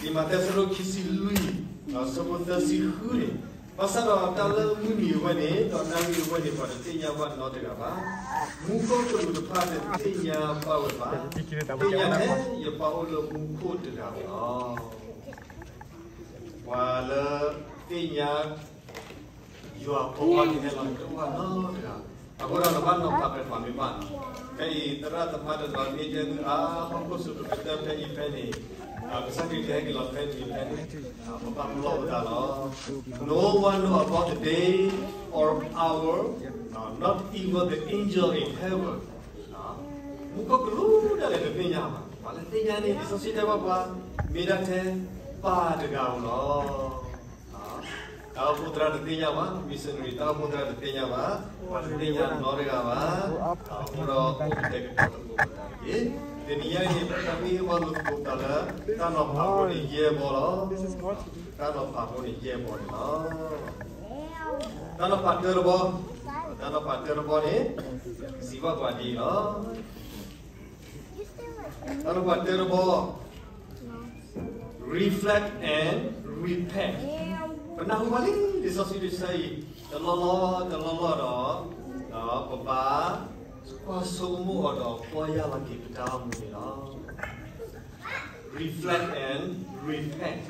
မးသဲအဆၢဒိၣ်ခံဆံလွံၢ် အဆၢဖိသၢဆံဃုန့ၣ်, ဘၣ်ဆၣ်ဒီးတၢ်လၢမုၢ်နံၤအဝဲန့ၣ် ဒီးနၣ်ရံၣ်အဝဲန့ၣ် ပှၤတသ့ၣ်ညါဘၣ်နီတဂၤဘၣ်. မူခိၣ်ကလူးတဖၣ်တသ့ၣ်ညါဘၣ်ဝဲဘၣ်. သ့ၣ်ညါထဲယပၢ်အိၣ်လၢမူခိၣ်တဂၤဧိၤလီၤ. ပှၤလၢသ့ၣ်ညါ ယွၤဖိခွါန့ၣ်ဟဲလီၤတအိၣ်ဘၣ်နီတဂၤ. အဃိဒီးနဘၣ်နီၤဖးဖဲပှၤမ့ၢ်ဘၣ်နီၤ, ဖဲအံၤသရၣ်သမါတဂၤမ့ၢ်တဲသုအါ ဟီၣ်ခိၣ်စူၤကတၢၢ်ဖဲအံၤဖဲန့ၣ်, ကစၢ်ခရံာ်ကဟဲက့ၤလီၤဖဲန့ၣ်ဖဲန့ၣ်, ပဘၣ်ပလီၢ်ပသးလီၤ. No one know about the day or hour, not even the angel in heaven. မူခိၣ်ကလူးဒၣ်လဲာ်တသ့ၣ်ညါဘၣ်. ပှၤလၢသ့ၣ်ညါန့ၣ် လံာ်စီဆှံတဲဘၣ်ပှၤ မ့ၢ်ဒၣ်ထဲ ပၢ်တဂၤဧိၤလီၤ. တၢ်အိၣ်ဖှိၣ်သရၣ်တသ့ၣ်ညါဘၣ်, missionary တၢ်အိၣ်ဖှိၣ်သရၣ်တသ့ၣ်ညါဘၣ်, ပှၤတသ့ၣ်ညါနီတဂၤဘၣ်. အဃိဒီးအိၣ်ကတဲာ်ကတီၤသကိးပသးတက့ၢ်. တနံၤညါအံၤန့ၣ် ပတၢ်မ့ၢ်ဟ့ၣ်ဘၣ်လိာ်သကိးပသးလၢ တၢ်နီၤဖးဖိန့ၣ်ယဲၢ်ဘီလီၤ. တၢ်နီၤဖးဖိန့ၣ်ယဲၢ်ဘီန့ၣ်လီၤ. တၢ်နီၤဖးတၢတဘီ, တၢ်နီၤဖးတၢတဘီန့ၣ် စံးဘၣ်ပှၤဒ်အံၤလီၤ. တၢ်နီၤဖးတၢတဘီ Reflect and repent. ပနၢ်ဟူဘၣ်လံ လံာ်စီဆှံတဆၢအံၤ တလီၢ်လီၢ်တလီၢ်လီၢ်ဒီး ပဘၣ်ကွၢ်ဆိကမိၣ်အီၤဒီးကွၢ်ယၢ်လီၤက့ၤပတၢ်အိၣ်မူန့ၣ်လီၤ. Reflect and repent.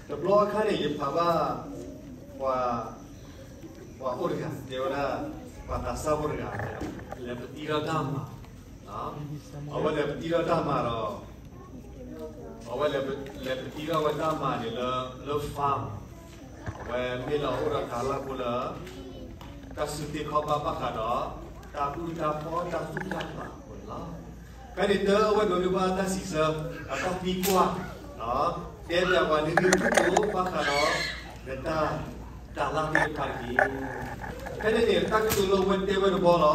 တဘျီအခါန့ၣ် ယဖးဘၣ် ပှၤ ပှၤအိၣ်တဂၤ တဲဝဲဒၣ် ပှၤသးစၢ်ဖိတဂၤ လဲၤပသံထီၣ်တၢ်မၤ, အဝဲလဲၤပသံထီၣ်တၢ်မၤဒီး အဝဲလဲၤပသံထီၣ်ဝဲတၢ်မၤန့ၣ်လၢ လၢ farm, အဝဲမ့ၢ်လၢအအိၣ်ဒီးတၢ်လၢ်ဖိလၢ တၢ်စုသ့ခီဘၣ်ဘၣ်ဃးဒီး တၢ်အုၣ်တၢ်ဖီတၢ်သူၣ်တၢ်သးအဃိန့ၣ်လီၤ. ဖဲန့ၣ်တၢ်အဝဲဒိးန့ၢ်ဘၣ်တၢ်စံးဆၢ, အတၢ်သံကွၢ်, တဲဘၣ်ပှၤန့ၣ် မ့ၢ်ထူၣ်ကိၣ်ဘၣ်ဃးဒီး နတၢ်, တၢ်လၢသ့ၣ်တဖၣ်တက့ၢ်. ဖဲန့ၣ်န့ၣ် တၢ်ကတိၤလၢအဝဲတဲဝဲတဘီလီ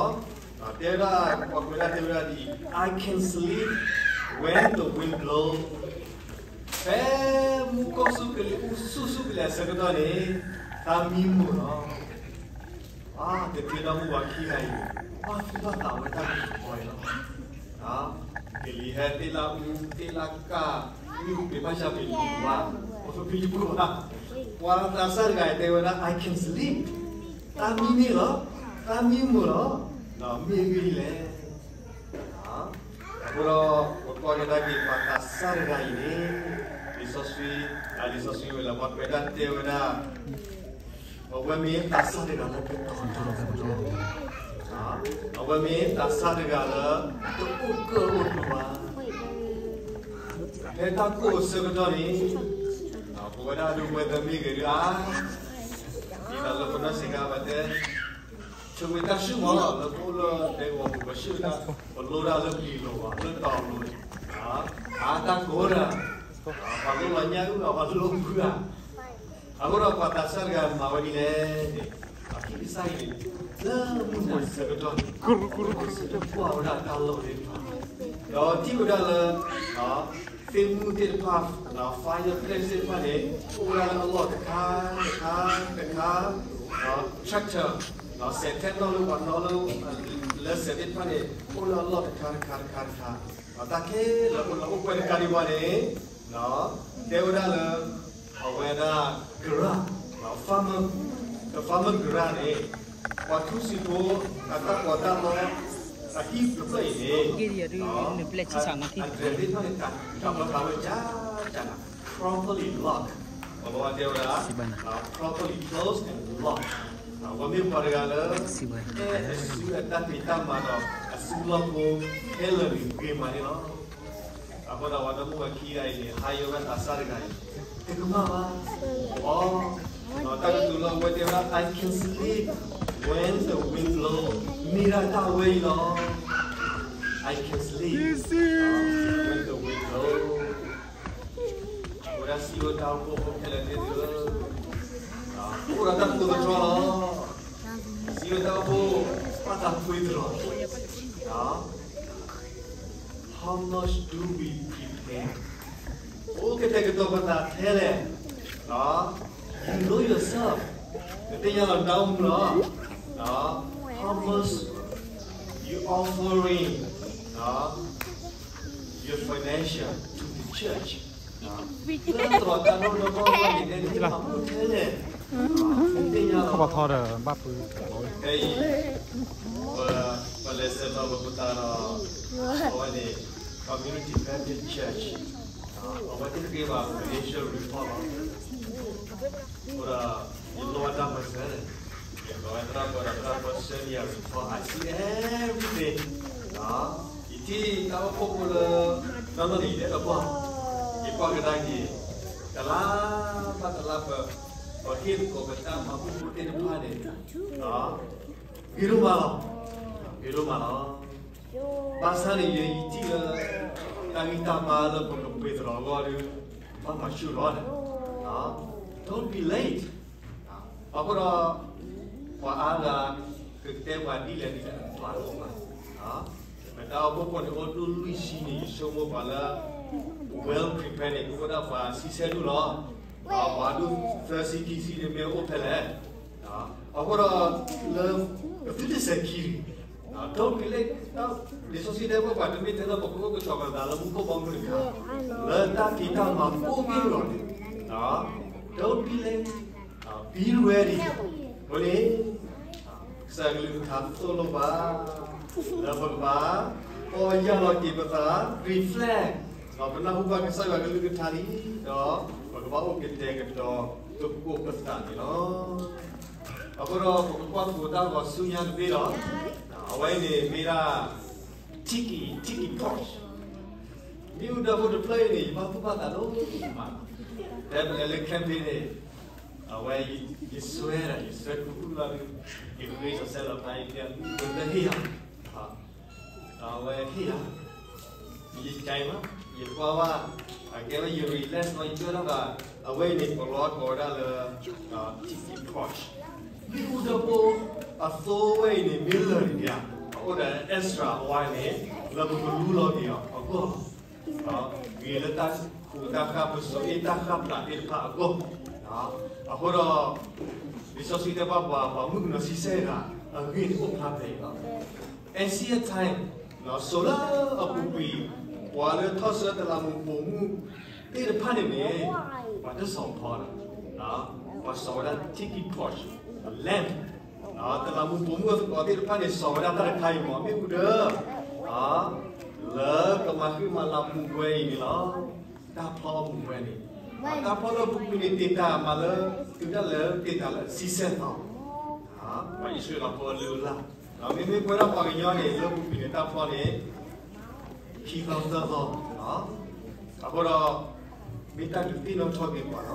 ၤ. တဲဝဲဒၣ်, ပှၤကွဲးဒၣ်တဲဝဲဒၣ်ဒ်အံၤ, I can sleep when the wind blow. ဖဲမူကီၢ်စူၢ်ကလံၤ အူဆူၣ်ဆူၣ်ကလဲၤအဆၢကတီၢ်န့ၣ်, တၢ်မံမုာ်လီၤ. တထံၣ်ဒီးမုၢ်ဝၤခံဂၤအံၤ, ဘၣ်သ့ၣ်ဘၣ်သးဝဲတၢ်ကတိၤတခီအံၤလီၤ. ကလံၤဟဲသ့ၣ်လၢအူ, သ့ၣ်လၢကၢ်, မ့ၢ်ပ့ၤဘၣ်ဆၣ်ပ့ၤလီၤဘၣ်, ပဖံပူဘၣ်, ပှၤသးစၢ်တဂၤအံၤတဲဝဲဒၣ် I can sleep. တၢ်မံန့ၣ်လီၤ, တၢ်မံမုာ်လီၤ, မ့ၢ်အဂ့ၢ်ဒ်လဲၣ်. အဃိဒီး ပကွၢ်ကဒါက့ၤပှၤသးစၢ်တဂၤအံၤန့ၣ်, လံာ်စီဆှံ, လံာ်စီဆှံဝဲလၢပှၤကွဲးဒၣ်တဲဝဲဒၣ်, အဝဲမ့ၢ်သးစၢ်တဂၤလၢကတီၤတၢ်, အဝဲမ့ၢ်သးစၢ်တဂၤလၢ တအိၣ်ကၢၣ်အိၣ်ကျူဘၣ်. ဖဲတၢ်ကိၢ်အဆၢကတီၢ်န့ၣ်, ပဝဲဒၣ်ဒုးဝဲသးမ့ၢ်ဂ့ၤဒုးဧါ, ဒ်သိးလၢပနီၢ်စ့ၢ်ကီးဘၣ်တဲ ဆိၣ်ဂ့ၤတၢ်ဆူၣ်မးလီၤ လၢပအိၣ်လၢဒဲကဝီၤပူၤ ပဆူၣ်ဒၣ် ပလိဒၣ်လၢပလံၤလိၤဘၣ် လၢတီၤလိၤန့ၣ်, အါတၢ်ကိးဒၣ်, ပှၤလိလီၤညၣ်အုၣ်ဧါ ပှၤလိမုၢ်ဧါ. အဃိဒီးပှၤသးစၢ်တဂၤမၤဝဲဒ်လဲၣ်န့ၣ်, အခံကစၢ်အံၤန့ၣ်, လၢမုၢ်နၤဆၢကတီၢ်န့ၣ်, ဆၢကတီၢ်ကွၢ်ဝဲဒၣ်တၢ်လီၢ်သ့ၣ်တဖၣ်, ဒီးထံၣ်ဝဲဒၣ်လၢ သ့ၣ်မုၢ်သ့ၣ်တဖၣ်, fireplace သ့ၣ်တဖၣ်န့ၣ် အိၣ်ဝဲဒၣ်လၢအလီၢ်တခါ, တခါ, တခါ, tractor, စဲးထဲနီၣ်လၢပှၤနီၣ်လၢ, လၢစဲးသ့ၣ်တဖၣ်န့ၣ် အိၣ်လၢအလီၢ်တခါတခါတခါတခါ, တၢ်ခဲလၢာ်အိၣ်လၢအိၣ်ပှဲၤတခါဒံးဘၣ်န့ၣ်, တဲဝဲဒၣ်လၢ အဝဲဒၣ် garage, farmer, the farmer garage န့ၣ်, ပှၤထူစံာ်ဖိ အတၢ်ပီးတၢ်လီ အဟံၣ်တဖျၢၣ်အံၤန့ၣ်, အဒြဲၣ်သ့ၣ်တဖၣ်န့ၣ် တၢ်ပီးတၢ်လီဝဲဒၣ်, တၢ် properly lock, ပှၤဘၣ်တဲဝဲဒၣ် properly close and lock, ပှၤမ့ၢ်ပှၤတဂၤလၢ အဲၣ်အစုအတၢ်ဖံးတၢ်မၤဒီး အစုလီၢ်ဖိ ခဲလၢာ်န့ၣ်ဂ့ၤမးန့ၣ်လီၤ. အဃိဒီးပှၤဒီမါဝၤခံဂၤအံၤန့ၣ် ဟးယိဝဲသးစၢ်တဂၤအံၤ, တကမၣ်ဘၣ်, အီ, တၢ်ကတိၤလၢအဝဲတဲဝဲဒၣ် I can sleep when the wind blow, မ့ၢ်ဒၣ်တၢ်ဝဲအံၤလီၤ. I can sleep when the wind blow. အဝဲဒၣ်စံးဝဲတၢ်အိၣ်ဖှိၣ်ဖိခဲလၢာ်သ့ၣ်ဧၢ, အိၣ်ဒီးတၢ်ကိးသတြီလီၤ. စံးဝဲတၢ်အိၣ်ဖှိၣ် ဘၣ်သးပှ့ၤသတြီ, How much do we prepare? အိၣ်ကတဲာ်ကတီၤပသးထဲလဲၣ်, you know yourself, နသ့ၣ်ညါလီၤနၤအိၣ်မူလီၤ. How much you offering your financial to the church? လၢသရိာ်တၢ်နီၢ်နီၢ်ကီၢ်ကီၢ်န့ၣ် နသ့ၣ်ညါလီၤ, နသ့ၣ်ညါလီၤ, ဖဲအံၤ ပလဲၤဆဲးလီၤပသးဒီး အဝဲန့ၣ် Community Baptist Church, အဝဲသ့ၣ်တဂ့ၤဘၣ် financial report လီၤ. အဃိဒီး ယလိၣ်ဝဲတၢ်ပၢၢ်ဆၢန့ၣ်, ယလိၣ်ဝဲသရၣ်ပၢၢ်ဒီးသရၣ်ပၢၢ်ဆၢန့ၣ် report, I see everything. ယထံၣ်တၢ်အိၣ်ဖှိၣ်ဖိလၢ နီၢ်နီၢ်န့ၣ် ယတကွၢ်, ယကွၢ်ကဒါက့ၤ တလါဘၣ်တလါ ပဟ့ၣ်သကိးပတၢ်မၤဘူၣ်ဖိသ့ၣ်တဖၣ်န့ၣ် ဂ့ၤဒိၣ်မးလီၤ, ဂ့ၤဒိၣ်မးလီၤ. ဘၣ်ဆၣ်န့ၣ် ယထံၣ်လၢ တၢ်ဂံၢ်တၢ်ဘါလၢပကပှ့ၤသရိာ်အဂီၢ်ဒီး ဘၣ်မၤဆူၣ်ထီၣ်န့ၣ်, don't be late. အဃိဒီး ပှၤအါဂၤ ကတဲပှၤဒ်လဲၣ်ဒ်လဲၣ် ပှၤတအိၣ်ဘၣ်. ပတၢ်အိၣ်ဖှိၣ်ဖိန့ၣ် အိၣ်ဒိၣ်လွံၢ်ဆံန့ၣ် ယဆိကမိၣ်ပှၤလၢ well prepared န့ၣ် ကအိၣ်ဒၣ်ပှၤဆံဆဲဒူၣ်လီၤ. ပှၤဒိၣ်သၢဆံခံဆံန့ၣ် မ့ၢ်အိၣ်ဖဲလဲၣ်. အဃိဒီး လၢ ပသုတစဲးခံန့ၣ် don't be late. လံာ်စီဆှံတဲဝဲပှၤတမ့ၢ်ထဲလၢပကအိၣ်ကတီၤပသးလၢမူခိၣ်ဘီမုၢ်တခါ, လၢတၢ်ဖံးတၢ်မၤကိးက့ၢ်ဂီၤန့ၣ် don't be late, be ready. အဃိန့ၣ် ကစၢ်ယွၤကလုၢ်ကထါသိၣ်လိပှၤ လၢပကဘၣ် ပီၢ်ယၢ်လီၤက့ၤပသး reflect, ဒီးပနၢ်ဟူဘၣ်ကစၢ်ယွၤကလုၢ်ကထါလံ, ဒီးပကဘၣ်အိၣ်ကတဲာ်ကတီၤသကိးပသးန့ၣ်လီၤ. အဃိဒီး ပကကွၢ်သကိးတၢ်ဂီၤဆူညါတဘ့ၣ်ဒီး အဝဲအံၤန့ၣ်မ့ၢ်ဒၣ် Tiki, Tiki Torch. မ့ၣ်အူဒၢဖိတဖျၢၣ်အံၤန့ၣ် ယဘၣ်သူၣ်ဘၣ်သးဒိၣ်မး, ဖဲပလဲၤလၢ camping န့ၣ် အဝဲ ယစွဲဒၣ် ယစွဲခူသူၣ်လီၤဒုး ယဃ့စီၤဆဲးလီၤဖးယံၤ ယတဲ မ့ၣ်အူဒၢဟ့ၣ်ယၤ, ဒီးအဝဲဟ့ၣ်ယၤ, ယကဲမး, ယကွၢ်ဘၣ်, အကဲဝဲယ relax လီၤ ယတဲထီၣ်ဘၣ်, အဝဲအံၤန့ၣ် ပလီၤကိးဝဲဒၣ်လၢ tiki torch မ့ၣ်အူဒၢဖိအသိအဝဲအံၤန့ၣ် မ့ၢ်လၢာ်န့ၣ်ဧါ, အအိၣ်ဒီး extra oil န့ၣ် လၢပကလူလီၤက့ၤအီၤအဂီၢ် ဂ့ၤလၢတၢ်ခူးတၢ်ဃၢ် ပစိာ်အ့ၣ်တၢ်ဃၢ်ပျးသ့ၣ်တဖၣ်အဂီၢ်, အဃိဒီး လံာ်စီဆှံတဲဘၣ်ပှၤ ပှၤမုၣ်ကနီၤဆံဆဲၣ်ဂၤ အဂ့ၢ်န့ၣ်အိၣ်ဖျါဖဲအံၤလီၤ. Ancient time စိာ်လၢအပူၤကွံာ် ပှၤလၢထီၣ်ဆၢတလးမူပိာ်မုၣ်သ့ၣ်တဖၣ်န့ၣ်န့ၣ် ပှၤတစိာ်ဖီဒီး ပှၤစိာ်ဝဲဒၣ် tiki torch, lamp, တလးမူပိာ်မုၣ်အသကိးသ့ၣ်တဖၣ်န့ၣ် စိာ်ဝဲဒၣ်တၢ်တခါအံၤမ့ၢ် မ့ၣ်အူဒၢ လၢကမၤဃံမၤလၤမူးဝဲအံၤန့ၣ်လီၤ. တၢ်ဖျီအမူးဝဲန့ၣ် တၢ်ဖျီလၢပူၤကွံာ်န့ၣ် တ့ၢ်တၢ်မးလၢ တုၤဒၣ်လဲာ်တ့ၢ်တၢ်လၢဆံဆဲၣ်သီ ပှၤအံၣ်စရ့လးဖိအလုၢ်အလၢ်, မ့မ့ၢ်ပဝဲဒၣ်ပှၤကညီန့ၣ် လၢပူၤကွံာ်န့ၣ်တၢ်ဖျီန့ၣ် ခံသီသၢသီ, အဃိဒီး မ့ၢ်တၢ်ဒုးသ့ၣ်နီၣ်ထီၣ်က့ၤပှၤလီၤ.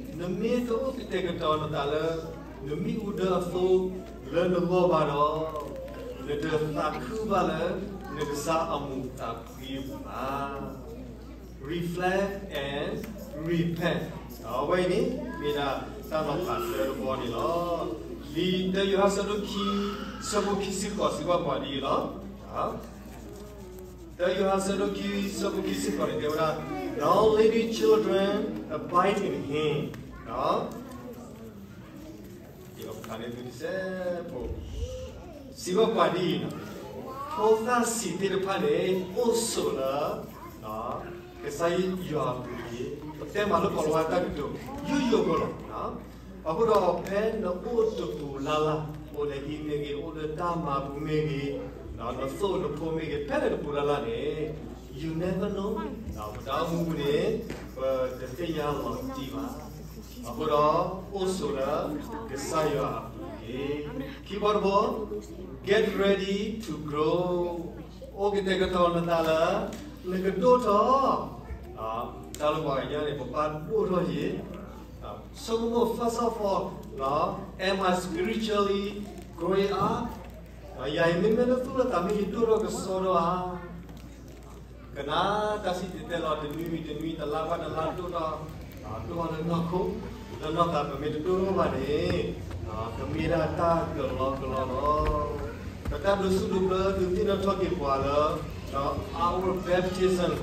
နမ့ၢ်တအိၣ်ကတဲာ်ကတီၤနသးလၢ နမ့ၣ်အူဒၢအသိလၢနဂီၢ်ဘၣ်ဒီး နတသးခုဘၣ်လၢ နကစၢ်အမူးသးဖှံအပူၤဘၣ်. Reflect and repent. အဝဲအံၤန့ၣ် မ့ၢ်ဒၣ်တၢ်နီၤဖးတၢတဘီန့ၣ်လီၤ. လံာ်တၢယိၤဟၣ်ဆၢဒိၣ်ခံ ဆၢဖိခံဆံဃိးစံးဘၣ်ပှၤဒ်အံၤလီၤ. တၢယိၤဟၣ်ဆၢဒိၣ်ခံ ဆၢဖိခံဆံဃိးန့ၣ် တဲဝဲဒၣ်, Now little children, abide in him. စံးဘၣ်ပှၤဒ်အံၤ, ဖိသၣ်ဆံးသ့ၣ်တဖၣ်န့ၣ် အိၣ်ဆိးလၢ ကစၢ်ယွၤအပူၤတက့ၢ်. ပတဲမးလၢကီၢ်လၤဝါတၢ်ကတိၤ ယိယိဖိလီၤ. အဃိဒီးဖဲနအိၣ်တပူၤလၢ်လၢ်, အိၣ်လၢဟံၣ်မ့ၢ်ဂ့ၤ, အိၣ်လၢတၢ်မၤပူၤမ့ၢ်ဂ့ၤ, နသိၣ်နဖိမ့ၢ်ဂ့ၤ, ဖဲန့ၣ်တပူၤလၢ်လၢ်န့ၣ် you never know, ပတၢ်အိၣ်မူပူၤန့ၣ် ပတသ့ၣ်ညါလီၤတံၢ်ဘၣ်. အဃိဒီး အိၣ်ဆိးလၢကစၢ်ယွၤအပူၤတက့ၢ်. ခံဘီတဘီ, get ready to grow. အိၣ်ကတဲာ်ကတီၤနသးလၢ နကဒိၣ်ထီၣ်, တၢ်လၢပှၤကညီန့ၣ် ပဘၣ်ဒိၣ်ထီၣ်ယံၤ, ဆိကမိၣ် first of all, am I spiritually growing up? ယၤအံၤမ့မ့ၢ်လၢသူၣ်လၢသးမ့ၢ်ယဒိၣ်ထီၣ်ကစီဒီဧါ. ကနၣ်တၢ်စံၣ်တဲၤတဲလီၤ တနွံဝံၤတနွံ တလါဘၣ်တလါဒိၣ်ထီၣ်, ဒိၣ်ထီၣ်လၢနီၢ်ခိ, လၢနီၢ်သး ပမ့ၢ်တဒိၣ်ထီၣ်ဘၣ်န့ၣ် ကမ့ၢ်ဒၣ်တၢ်ကလီကလီလီၤ. ပတၢ်ဒိးဆူၣ်ဒိးဘျၢဒုးသ့ၣ်နီၣ်ထီၣ်က့ၤပှၤလၢ our baptism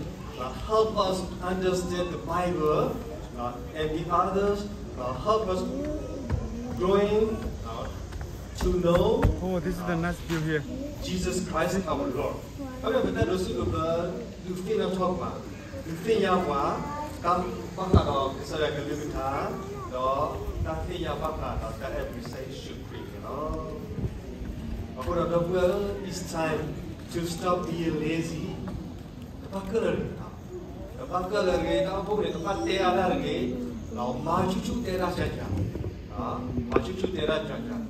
help us understand the Bible, and the others help us growing to know Oh, this is the nice view here. Jesus Christ our Lord. အဝဲပတၢ်ဒိးဆူၣ်ဒိးဘျၢ ဒုးသ့ၣ်နီၣ်ထီၣ်ပှၤ, ဒုးသ့ၣ်ညါပှၤ တၢ်ဘၣ်ဃးဒီးကစၢ်ယွၤကလုၢ်ကထါ, ဒီးတၢ်သ့ၣ်ညါဘၣ်ဃးဒီးတၢ်အဲၣ်ဘျုးကစၢ်ယ့ၣ်ၡူးခရံာ်န့ၣ်လီၤ. အဃိဒီးဒီပုၢ်ဝဲၢ်, it's time to stop being lazy. တဘၣ်ကၢၣ်လၢၤတဂ့ၤ, တဘၣ်ကၢၣ်လၢၤတဂ့ၤ, တၢ်အိၣ်ဖှိၣ်န့ၣ် တဘၣ်တဲအါတၢ်တဂ့ၤ, မၤဆူၣ်ဆူၣ်တဲတၢ်ကၢ်ကၢ်, မၤဆူၣ်ဆူၣ်တဲတၢ်ကၢ်ကၢ်,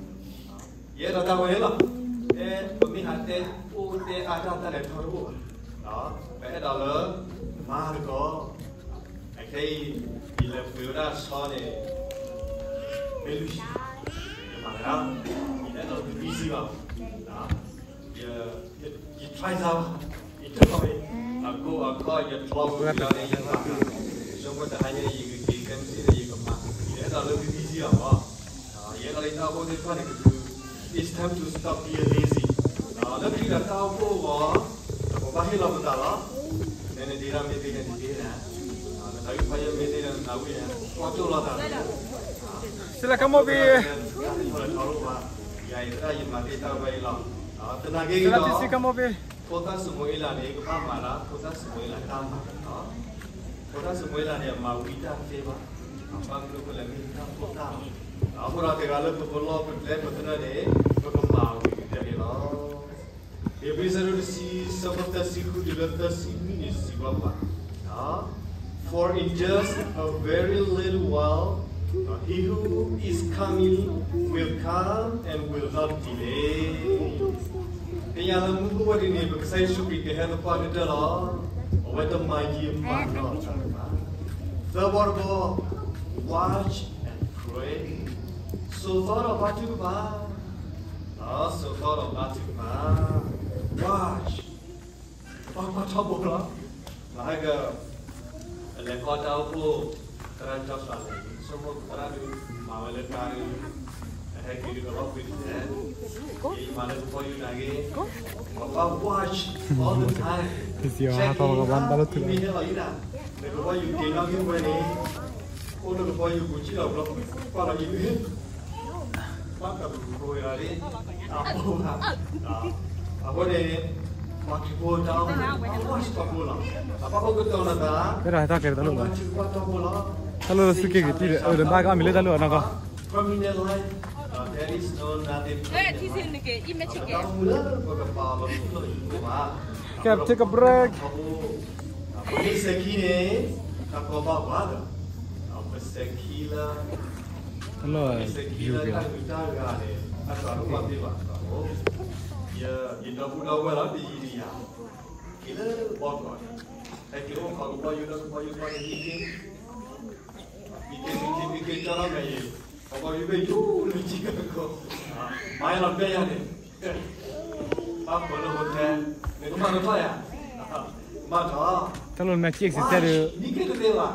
ယအဲၣ်ဒိးတၢ်ဝဲန့ၣ်လီၤ. တဲ ပမ့ၢ်ဟးတဲအိၣ်တဲအါတၢ် တၢ်လဲၤထီၣ်တအိၣ်ဘၣ်, ပအဲၣ်ဒိးလၢ မၤသကိး, အခဲအံၤ ယလဲၤပှ့ၤဝဲဒၣ်ဆီန့ၣ် မ့ၢ်လွံၢ်ဆံ, ယမၤတဂၤ, ယအဲၣ်ဒိးတမံၤစံဘၣ်, ယ ယ try စၢ်ဘၣ်, ယတဲအီၤ, အကိၢ်အခီၣ် ယကျီဝဲဒၣ်န့ၣ် ယမၤ, ယဆိကမိၣ်တဟါညါ ယကက့ၤ ကဲမုၢ်ဆ့ၣ်န့ၣ် ယကမၤ, ယအဲၣ်ဒိးလၢမံၤမံၤစံဘၣ်မး, ယအဲၣ်ဒိးလၢတၢ်အိၣ်ဖှိၣ်သ့ၣ်တဖၣ်န့ၣ် ကဒုး, it's time to stop being lazy. လၢခံဒီးတၢ်အိၣ်ဖှိၣ်အဂီၢ် ပဘၣ်ဟ့ၣ်လီၤပသးလီၤ. နနဒ့တၢ်မ့ၢ်သ့ဒီးနဒ့နၤ, နသးဝံၣ်ဖးယံာ်မ့ၢ်သ့ဒီးနသးဝံၣ်နၤ, ကွၢ်ကၠိၣ်လီၤသး, စံလၢ come over here. ယၤအံၤသရၣ်ယမၤသ့တၢ်ဝဲအံၤလီၤ. သနာ်က့ဒီး ဖိသၣ်စမူၤအ့လးန့ၣ် ကဘၣ်မၤဒၣ် ဖိသၣ်စမူၤအ့လးတၢ်မၤလီၤ. ဖိသၣ်စမူၤအ့လးန့ၣ် အမၤဝံတၢ်သ့ဘၣ်, ဘၣ်မနုၤအဃိလဲၣ် မ့ၢ်တၢ်ဖိသၣ်လီၤ. အဃိဒီးတဂၤလၢပကလီၢ်ပကျဲပသနၢၣ်န့ၣ် ပကမၤဝံၤကတၢၢ်န့ၣ်လီၤ. ဧ့ၤဘြံၤဆၢဒိၣ်တဆံ ဆၢဖိသၢဆံဃုတုၤလၢသၢဆံနွံန့ၣ် စံးဘၣ်ပှၤ, For in just a very little while, he who is coming will come and will not delay. သ့ၣ်ညါလၢမူခိၣ်ဝဲဒၣ်န့ၣ် ပကစၢ်ယ့ၣ်ၡူးခရံာ်ကဟဲသပှၢ်ကတၢၢ်လီၤ. အဝဲတမၤယံာ်မၤနီၢ်တၢ်ဘၣ်. သၢဘီတဘီ, watch and pray. စိာ်သီဒီးဘါထုကဖၣ်, စိာ်သီဒီးဘါထုကဖၣ်, watch. ပှၤကွၢ်ထီဘိလီၤ. လၢဟဲက အလဲၤခီတၢ်အိၣ်ဖှိၣ် သရၣ်ကၠီၣ်သးလဲၣ် ဆိကမိၣ်သရၣ်ဒုး မၤဝဲလၢတၢ်ဒုး အဟဲက့ၤဒုးကလီၤကွံာ်တကဲ, ယမၤလၢကဘီယူၤနာ်က့, ပဘၣ် watch all the time, check in တၢ် မ့ၢ်ဟဲလီၤယုဒၣ်, လၢကဘီယူၤက့ၤနီၣ်ဂံၢ်ဝဲန့ၣ်, အိၣ်လၢကဘီယူၤပူၤ ကံၣ်လီၤဘျီ ကွၢ်လီၤယု ဘၣ်ကပူၤဖိဝဲဒၣ်လံ, အဖိ, အဃိန့ၣ် ပှၤခရံာ်ဖိတၢ်အိၣ်မူ အဝဲစ့ၢ်ကီးဖိလီၤ, အဘၣ်အိၣ်ကတီၤနသး, ဖဲဒီးဟဲထီၣ်က့ၤတၢ်လိၣ်လီၤ, ပှၤထံၣ်ကဘၣ်တီၢ်ဖိလီၤ, တၢ်လိၣ်လၢစုက့ၤက့ၤတံၢ်ဒီး အၢဒီးဘၣ်ကအီၣ်မ့ၤလၢတၢ်လိၣ်အနီၢ်ကီၢ်, permanent life, there is no nothing permanent life, ပတၢ်အိၣ်မူလၢပကပာ်အီၤလီၤ ကဲ take a break. ပမ့ၢ်စဲၤခံန့ၣ် တၢ်ကီဘၣ်ပှၤဒီး ပစဲၤခံလၢ ပစဲၤခံလၢတၢ်ဂုၤတၢ်ဂၤန့ၣ် အတၢ်ကီဘၣ်သ့ဘၣ်, ယဒီပုၢ်ဒီဝဲၢ်လီၤ တယံၤတယၤ, က့ၤလၢဘီကီးန့ၣ် ဟဲက့ၤအိၣ်ခိးကဘီယူၤလၢကဘီယူၤကီၢ်န့ၣ် မံခ့ မံခ့ မံခ့ မံခ့ ကၠီထီၣ်မဲာ်ယံၤ, ကဘီယူၤဘ့ၣ်ယူၤလၢထံကကီၢ်, မၤယလီၤတဲယၤန့ၣ် ဘၣ်ဖိးလၢဟိထဲ, နကမၤကထီၣ်ယၤ, မၤထီၣ်, တၢ်လိၣ်မဲာ်ကံ exercise ဒီး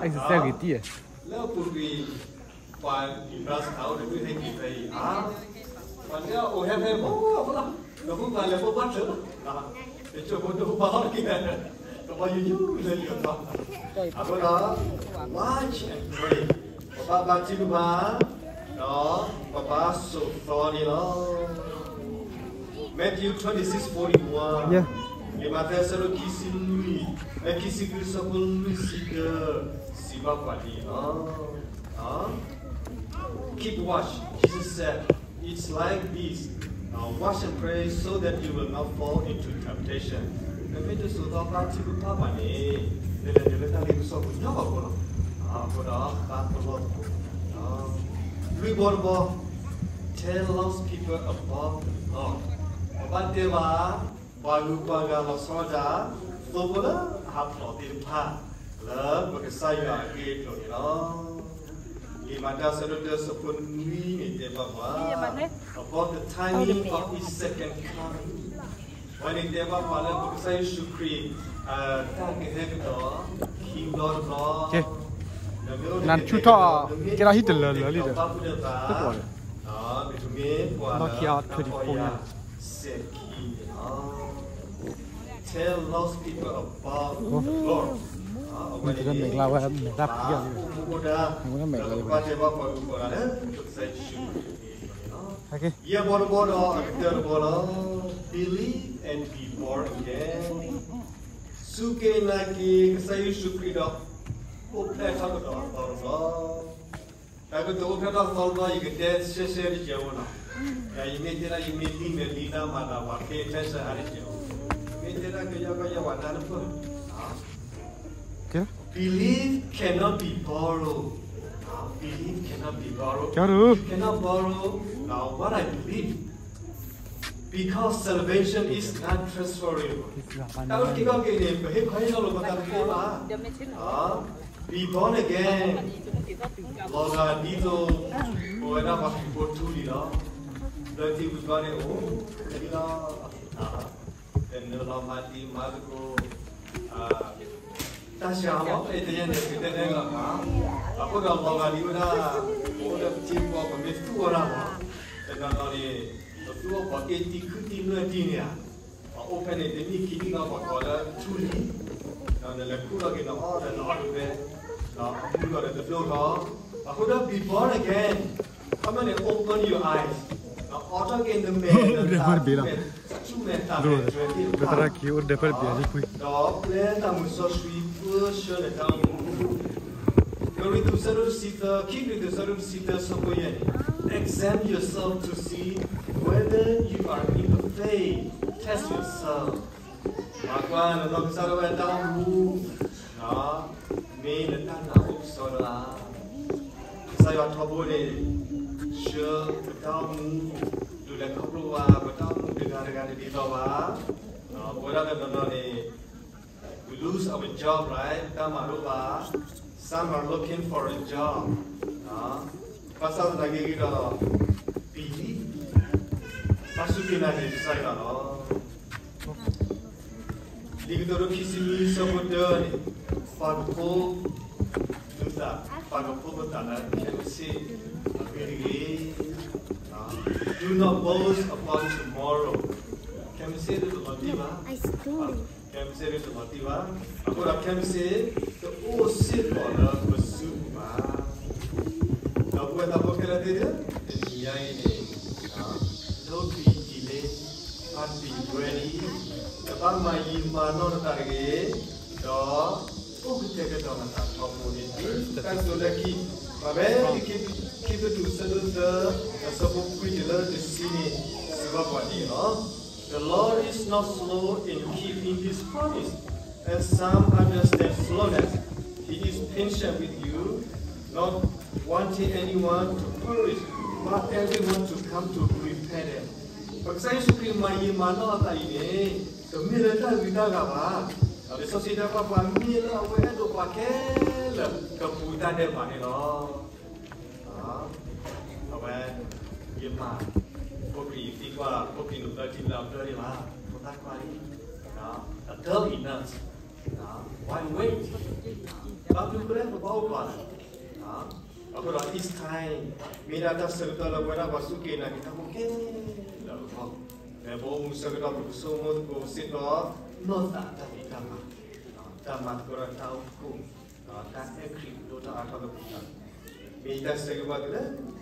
exercise ဂ့ၤတံၢ်, လၢအပူၤကွံာ် ပှၤဒံးဘြါစခးအိၣ်တဒုဟဲက့ၤဖဲအံၤ, ပှၤတဲအိၣ်ဟဲဖဲဘီ, နဖိပှၤလဲၤဖိဘၣ်ထၢၣ်, တကၠိဖိတအိၣ်ဘၣ်ဟီၣ်က့ၤ, ကဘီယူၤယူၤလၢယိၤထီၣ်, အဃိဒီး watch and pray, ပဘၣ်ဘါထုကဖၣ် ဒီးပဘၣ်စိာ်သီန့ၣ်လီၤ. Matthew twenty-six forty-one, လံာ်မးသဲ အဆၢဒိၣ်ခံဆံလွံၢ်, လၢခံဆံဃု အဆၢဖိလွံၢ်ဆံတၢ, စံးဘၣ်ပှၤဒ်အံၤလီၤ. Keep watch, Jesus said, it's like this, watch and pray so that you will not fall into temptation. နမ့ၢ်တစိာ်သီဘါထုကဖၣ်ဘၣ်န့ၣ်, နလဲၤနုာ်လၢတၢ်လ့ပစီပူၤညီဘၣ်ဖိလီၤ. အဃိဒီးဘၣ်ပလီၢ်သကိး, လွံၢ်ဘီတဘီ, tell lost people about the Lord. ပဘၣ်တဲဘၣ် ပှၤဂုၤပှၤဂၤလီၤဆီဒၣ်တၢ် သိဖိလၢအဟးဖျိးသ့ၣ်တဖၣ် လၢပကစၢ်ယွၤအဂ့ၢ်အကျိၤန့ၣ်လီၤ. လံာ်မၤတၢ် အဆၢဒိၣ်တၢ အဆၢဖိနွံန့ၣ် တဲဘၣ်ပှၤ about the timing of his second coming. အဝဲန့ၣ်တဲဘၣ်ပှၤလၢပကစၢ်ယ့ၣ်ၡူးခရံာ် တၢ်ကဟဲကဒီး ခံဘျီတဘျီ, နဆူၣ်ထီၣ် ကဲထီၣ်ဟံၣ်တလၢလၢာ်လံဒီး, တကိးဒီး, နက့ၤအီၤ twenty-four ယၤ စဲၤခံန့ၣ်လီၤ. Tell lost people about the Lord. မ့ၢ်တမဲာ်ကျါဝဲ မဲာ်ကျါဖံးအီၤ, အဝဲမဲာ်ကျါဝဲ, ယဲၢ်ဘီတဘီဒီးအကတၢၢ်တဘီလီၤ. Believe and be born again. စူၢ်က့ၤနာ်က့ၤကစၢ်ယ့ၣ်ၡူးခရံာ်ဒီး အိၣ်ဖျဲၣ်ထီၣ်ကဒီးအသီတဘျီ. တၢ်ကတိၤအိၣ်ဖျဲၣ်ထီၣ်သီတဘျီ ယကတဲရှဲရှဲတစဲးဖိလီၤ. ယမ့ၢ်တဲဒၣ် ယမ့ၢ်လံမဲာ်လံသးမၤသး ပှၤ pay attention အါတစဲးဖိ, မ့ၢ်တဲဒၣ်ကယီကယီ ပှၤတၢ်တဖျၢၣ် Belief cannot be borrowed. Belief cannot be borrowed. You cannot borrow what I believe. Because salvation is not transferable. တၢ်အုၣ်က့ၤခီၣ်က့ၤန့ၣ် ပဟ့ၣ်ခီဟ့ၣ်နီၤလိာ်ပသးတသ့ဘၣ်. Be born again. လီၤဂာ်ဒ်သိး ပဝဲဒၣ်ပှၤခရံာ်ဖိထူလံလီၤ. ဘျၢထံဝံၤဘျီန့ၣ်အိၣ်လံလီၤ. တနုာ်လီၤမၤတံၤမၤသကိး တၢ်ဆှၢမ့ၢ် အဲၣ်တယဲၢ်န့ၣ် ကတဲနဲလီၤ. အဃိဒီးလီၤဂာ်ဒ်ဝဲဒၣ် အိၣ်လၢပထံပကီၢ် ပမ့ၢ်သူၣ်ဝဲဒၣ်မ့ၢ် တနီၤနီၤန့ၣ် ပသူၣ်အိၣ်ပီၣ်က့ၤတံၢ်ခုၣ်တံၢ်နွဲၣ်တံၢ်န့ၣ်ဧါ. ပှၤအိၣ်ဖဲန့ၣ် တနံၣ်ခံနံၣ်လီၤ ပှၤကိးလၢထူလံ. ဒီးနလဲၤခူၣ်လီၤက့ၤနအီၣ်ဒီးနအီၣ်တဖဲ ဒီးအမူလီၤဒီးတဒိၣ်ထီၣ်. အဃိဒီး be born again. ခီမ့ၢ်န့ၣ် open your eyes. ဒီးအိးထီၣ်က့ၤနမဲာ် နသး ဆူမဲာ်သးမဲာ်တြဲၤသ့ၣ်တဖၣ် ဒီးပျဲတၢ်မုၢ်စီဆှံပၢဆှၢနတၢ်အိၣ်မူ. ကရံၣ်သူး အဆၢဒိၣ်တဆံသၢ, ခံကရံၣ်သူး အဆၢဒိၣ်တဆံသၢ အဆၢဖိယဲၢ်န့ၣ်, examine yourself to see whether you are in the faith. Test yourself. မၤကွၢ်နနီၢ်ကစၢ်ဒၣ်ဝဲတၢ်အိၣ်မူ မ့ၢ်နတၢ်နာ်အိၣ်ကစီဒီဧါ. ကစၢ်ယွၤထီဘိန့ၣ် ဆှၢပတၢ်အိၣ်မူ ဒုးလဲၤခီဖျိဘၣ် ပတၢ်အိၣ်မူတဂၤတဂၤတဒ်သိးဘၣ်. ပဝဲဒၣ်တနီၤနီၤန့ၣ် we lose our job, right? တၢ်မၤတအိၣ်ဘၣ်. Some are looking for a job. ဘၣ်ဆၣ်သနာ်က့ဒီး believe, ဘၣ်စူၢ်က့ၤနာ်က့ၤကစၢ်ယွၤလီၤ. လံာ်ကတိၤဒိ ခံဆံနွံ ဆၢဖိတၢန့ၣ်, ပာ်ကဖိ ဒုးသး, ပာ်ကဖိပသးလၢ ခဲမုၢ်ဆ့ၣ်အဂ့ၢ်တဂ့ၤ. Do not boast about tomorrow. ခဲမုၢ်ဆ့ၣ်ဒုးတလီၤတံၢ်ဘၣ်. ခဲမုၢ်ဆ့ၣ်ဒုးတလီၤတံၢ်ဘၣ်. အဃိဒီးခဲမုၢ်ဆ့ၣ် တအိၣ်စ့ၢ်ကီးလၢပစုပူၤဘၣ်. ဒီးပဝဲသးဖိခဲလၢာ်သ့ၣ်ဧၢ, တနံၤညါအံၤန့ၣ်, don't be delay, but be ready. နဘၣ်မၤယံာ်မၤနီၢ်နသးတဂ့ၤ, ဒီး အိၣ်ကတဲာ်ကတီၤနသးထီဘိန့ၣ်တက့ၢ်. တၢ်ကတိၤလၢခံ, ပှၤဖဲခံကတၢၢ် ဆၢဒိၣ်သၢ အဆၢဖိခွံတုၤလၢတဆံန့ၣ် စံးဘၣ်ပှၤဒ်အံၤလီၤ. The Lord is not slow in keeping his promise, as some understand slowness. He is patient with you, not wanting anyone to perish, but everyone to come to repentance. ပကစၢ်ယ့ၣ်ၡူးခရံာ်မၤယံာ်မၤနီၢ်အသးအံၤန့ၣ်, တမ့ၢ်လၢတၢ်ဂံၢ်တၢ်ဘါဘၣ်. လံာ်စီဆှံတဲပှၤ မ့ၢ်လၢအဝဲအဲၣ်ဒိးပှၤခဲလၢာ် ကပူၤတၢ်ဒဲးဘးန့ၣ်လီၤ. အဝဲ, ယမၤ, ဖိခွါအံၤသံကွၢ်, ဖိခွါနုာ်ဖျၢၣ်ထံလၢအဖျၢၣ်န့ၣ်လီၤ. ဖိသၣ်ခွါအံၤ, adult enough, why wait? ဘၣ်မနုၤဃိလဲၣ် ပဘၣ်အိၣ်ပာ်လဲၣ်. အဃိဒီး it's time, မ့ၢ်ဒၣ်တၢ်ဆၢကတီၢ်လၢပဝဲဒၣ်ပှၤစူၢ်က့ၤနာ်က့ၤတၢ်ဖိခဲလၢာ်အဂီၢ်, လၢပအိၣ်မူဆၢကတီၢ် ပကဆိကမိၣ်သကိးစ့ၢ်ကီး နီၢ်သးအတၢ်ဖံးတၢ်မၤ, တၢ်မၤသကိးဒီးတၢ်အိၣ်ဖှိၣ်, တၢ်အဲၣ်ခရံာ်ဒိၣ်ထီၣ်အါထီၣ်လၢပဂီၢ်, မ့ၢ်တၢ်ဆၢဂ့ၤဘၣ်သုလၢ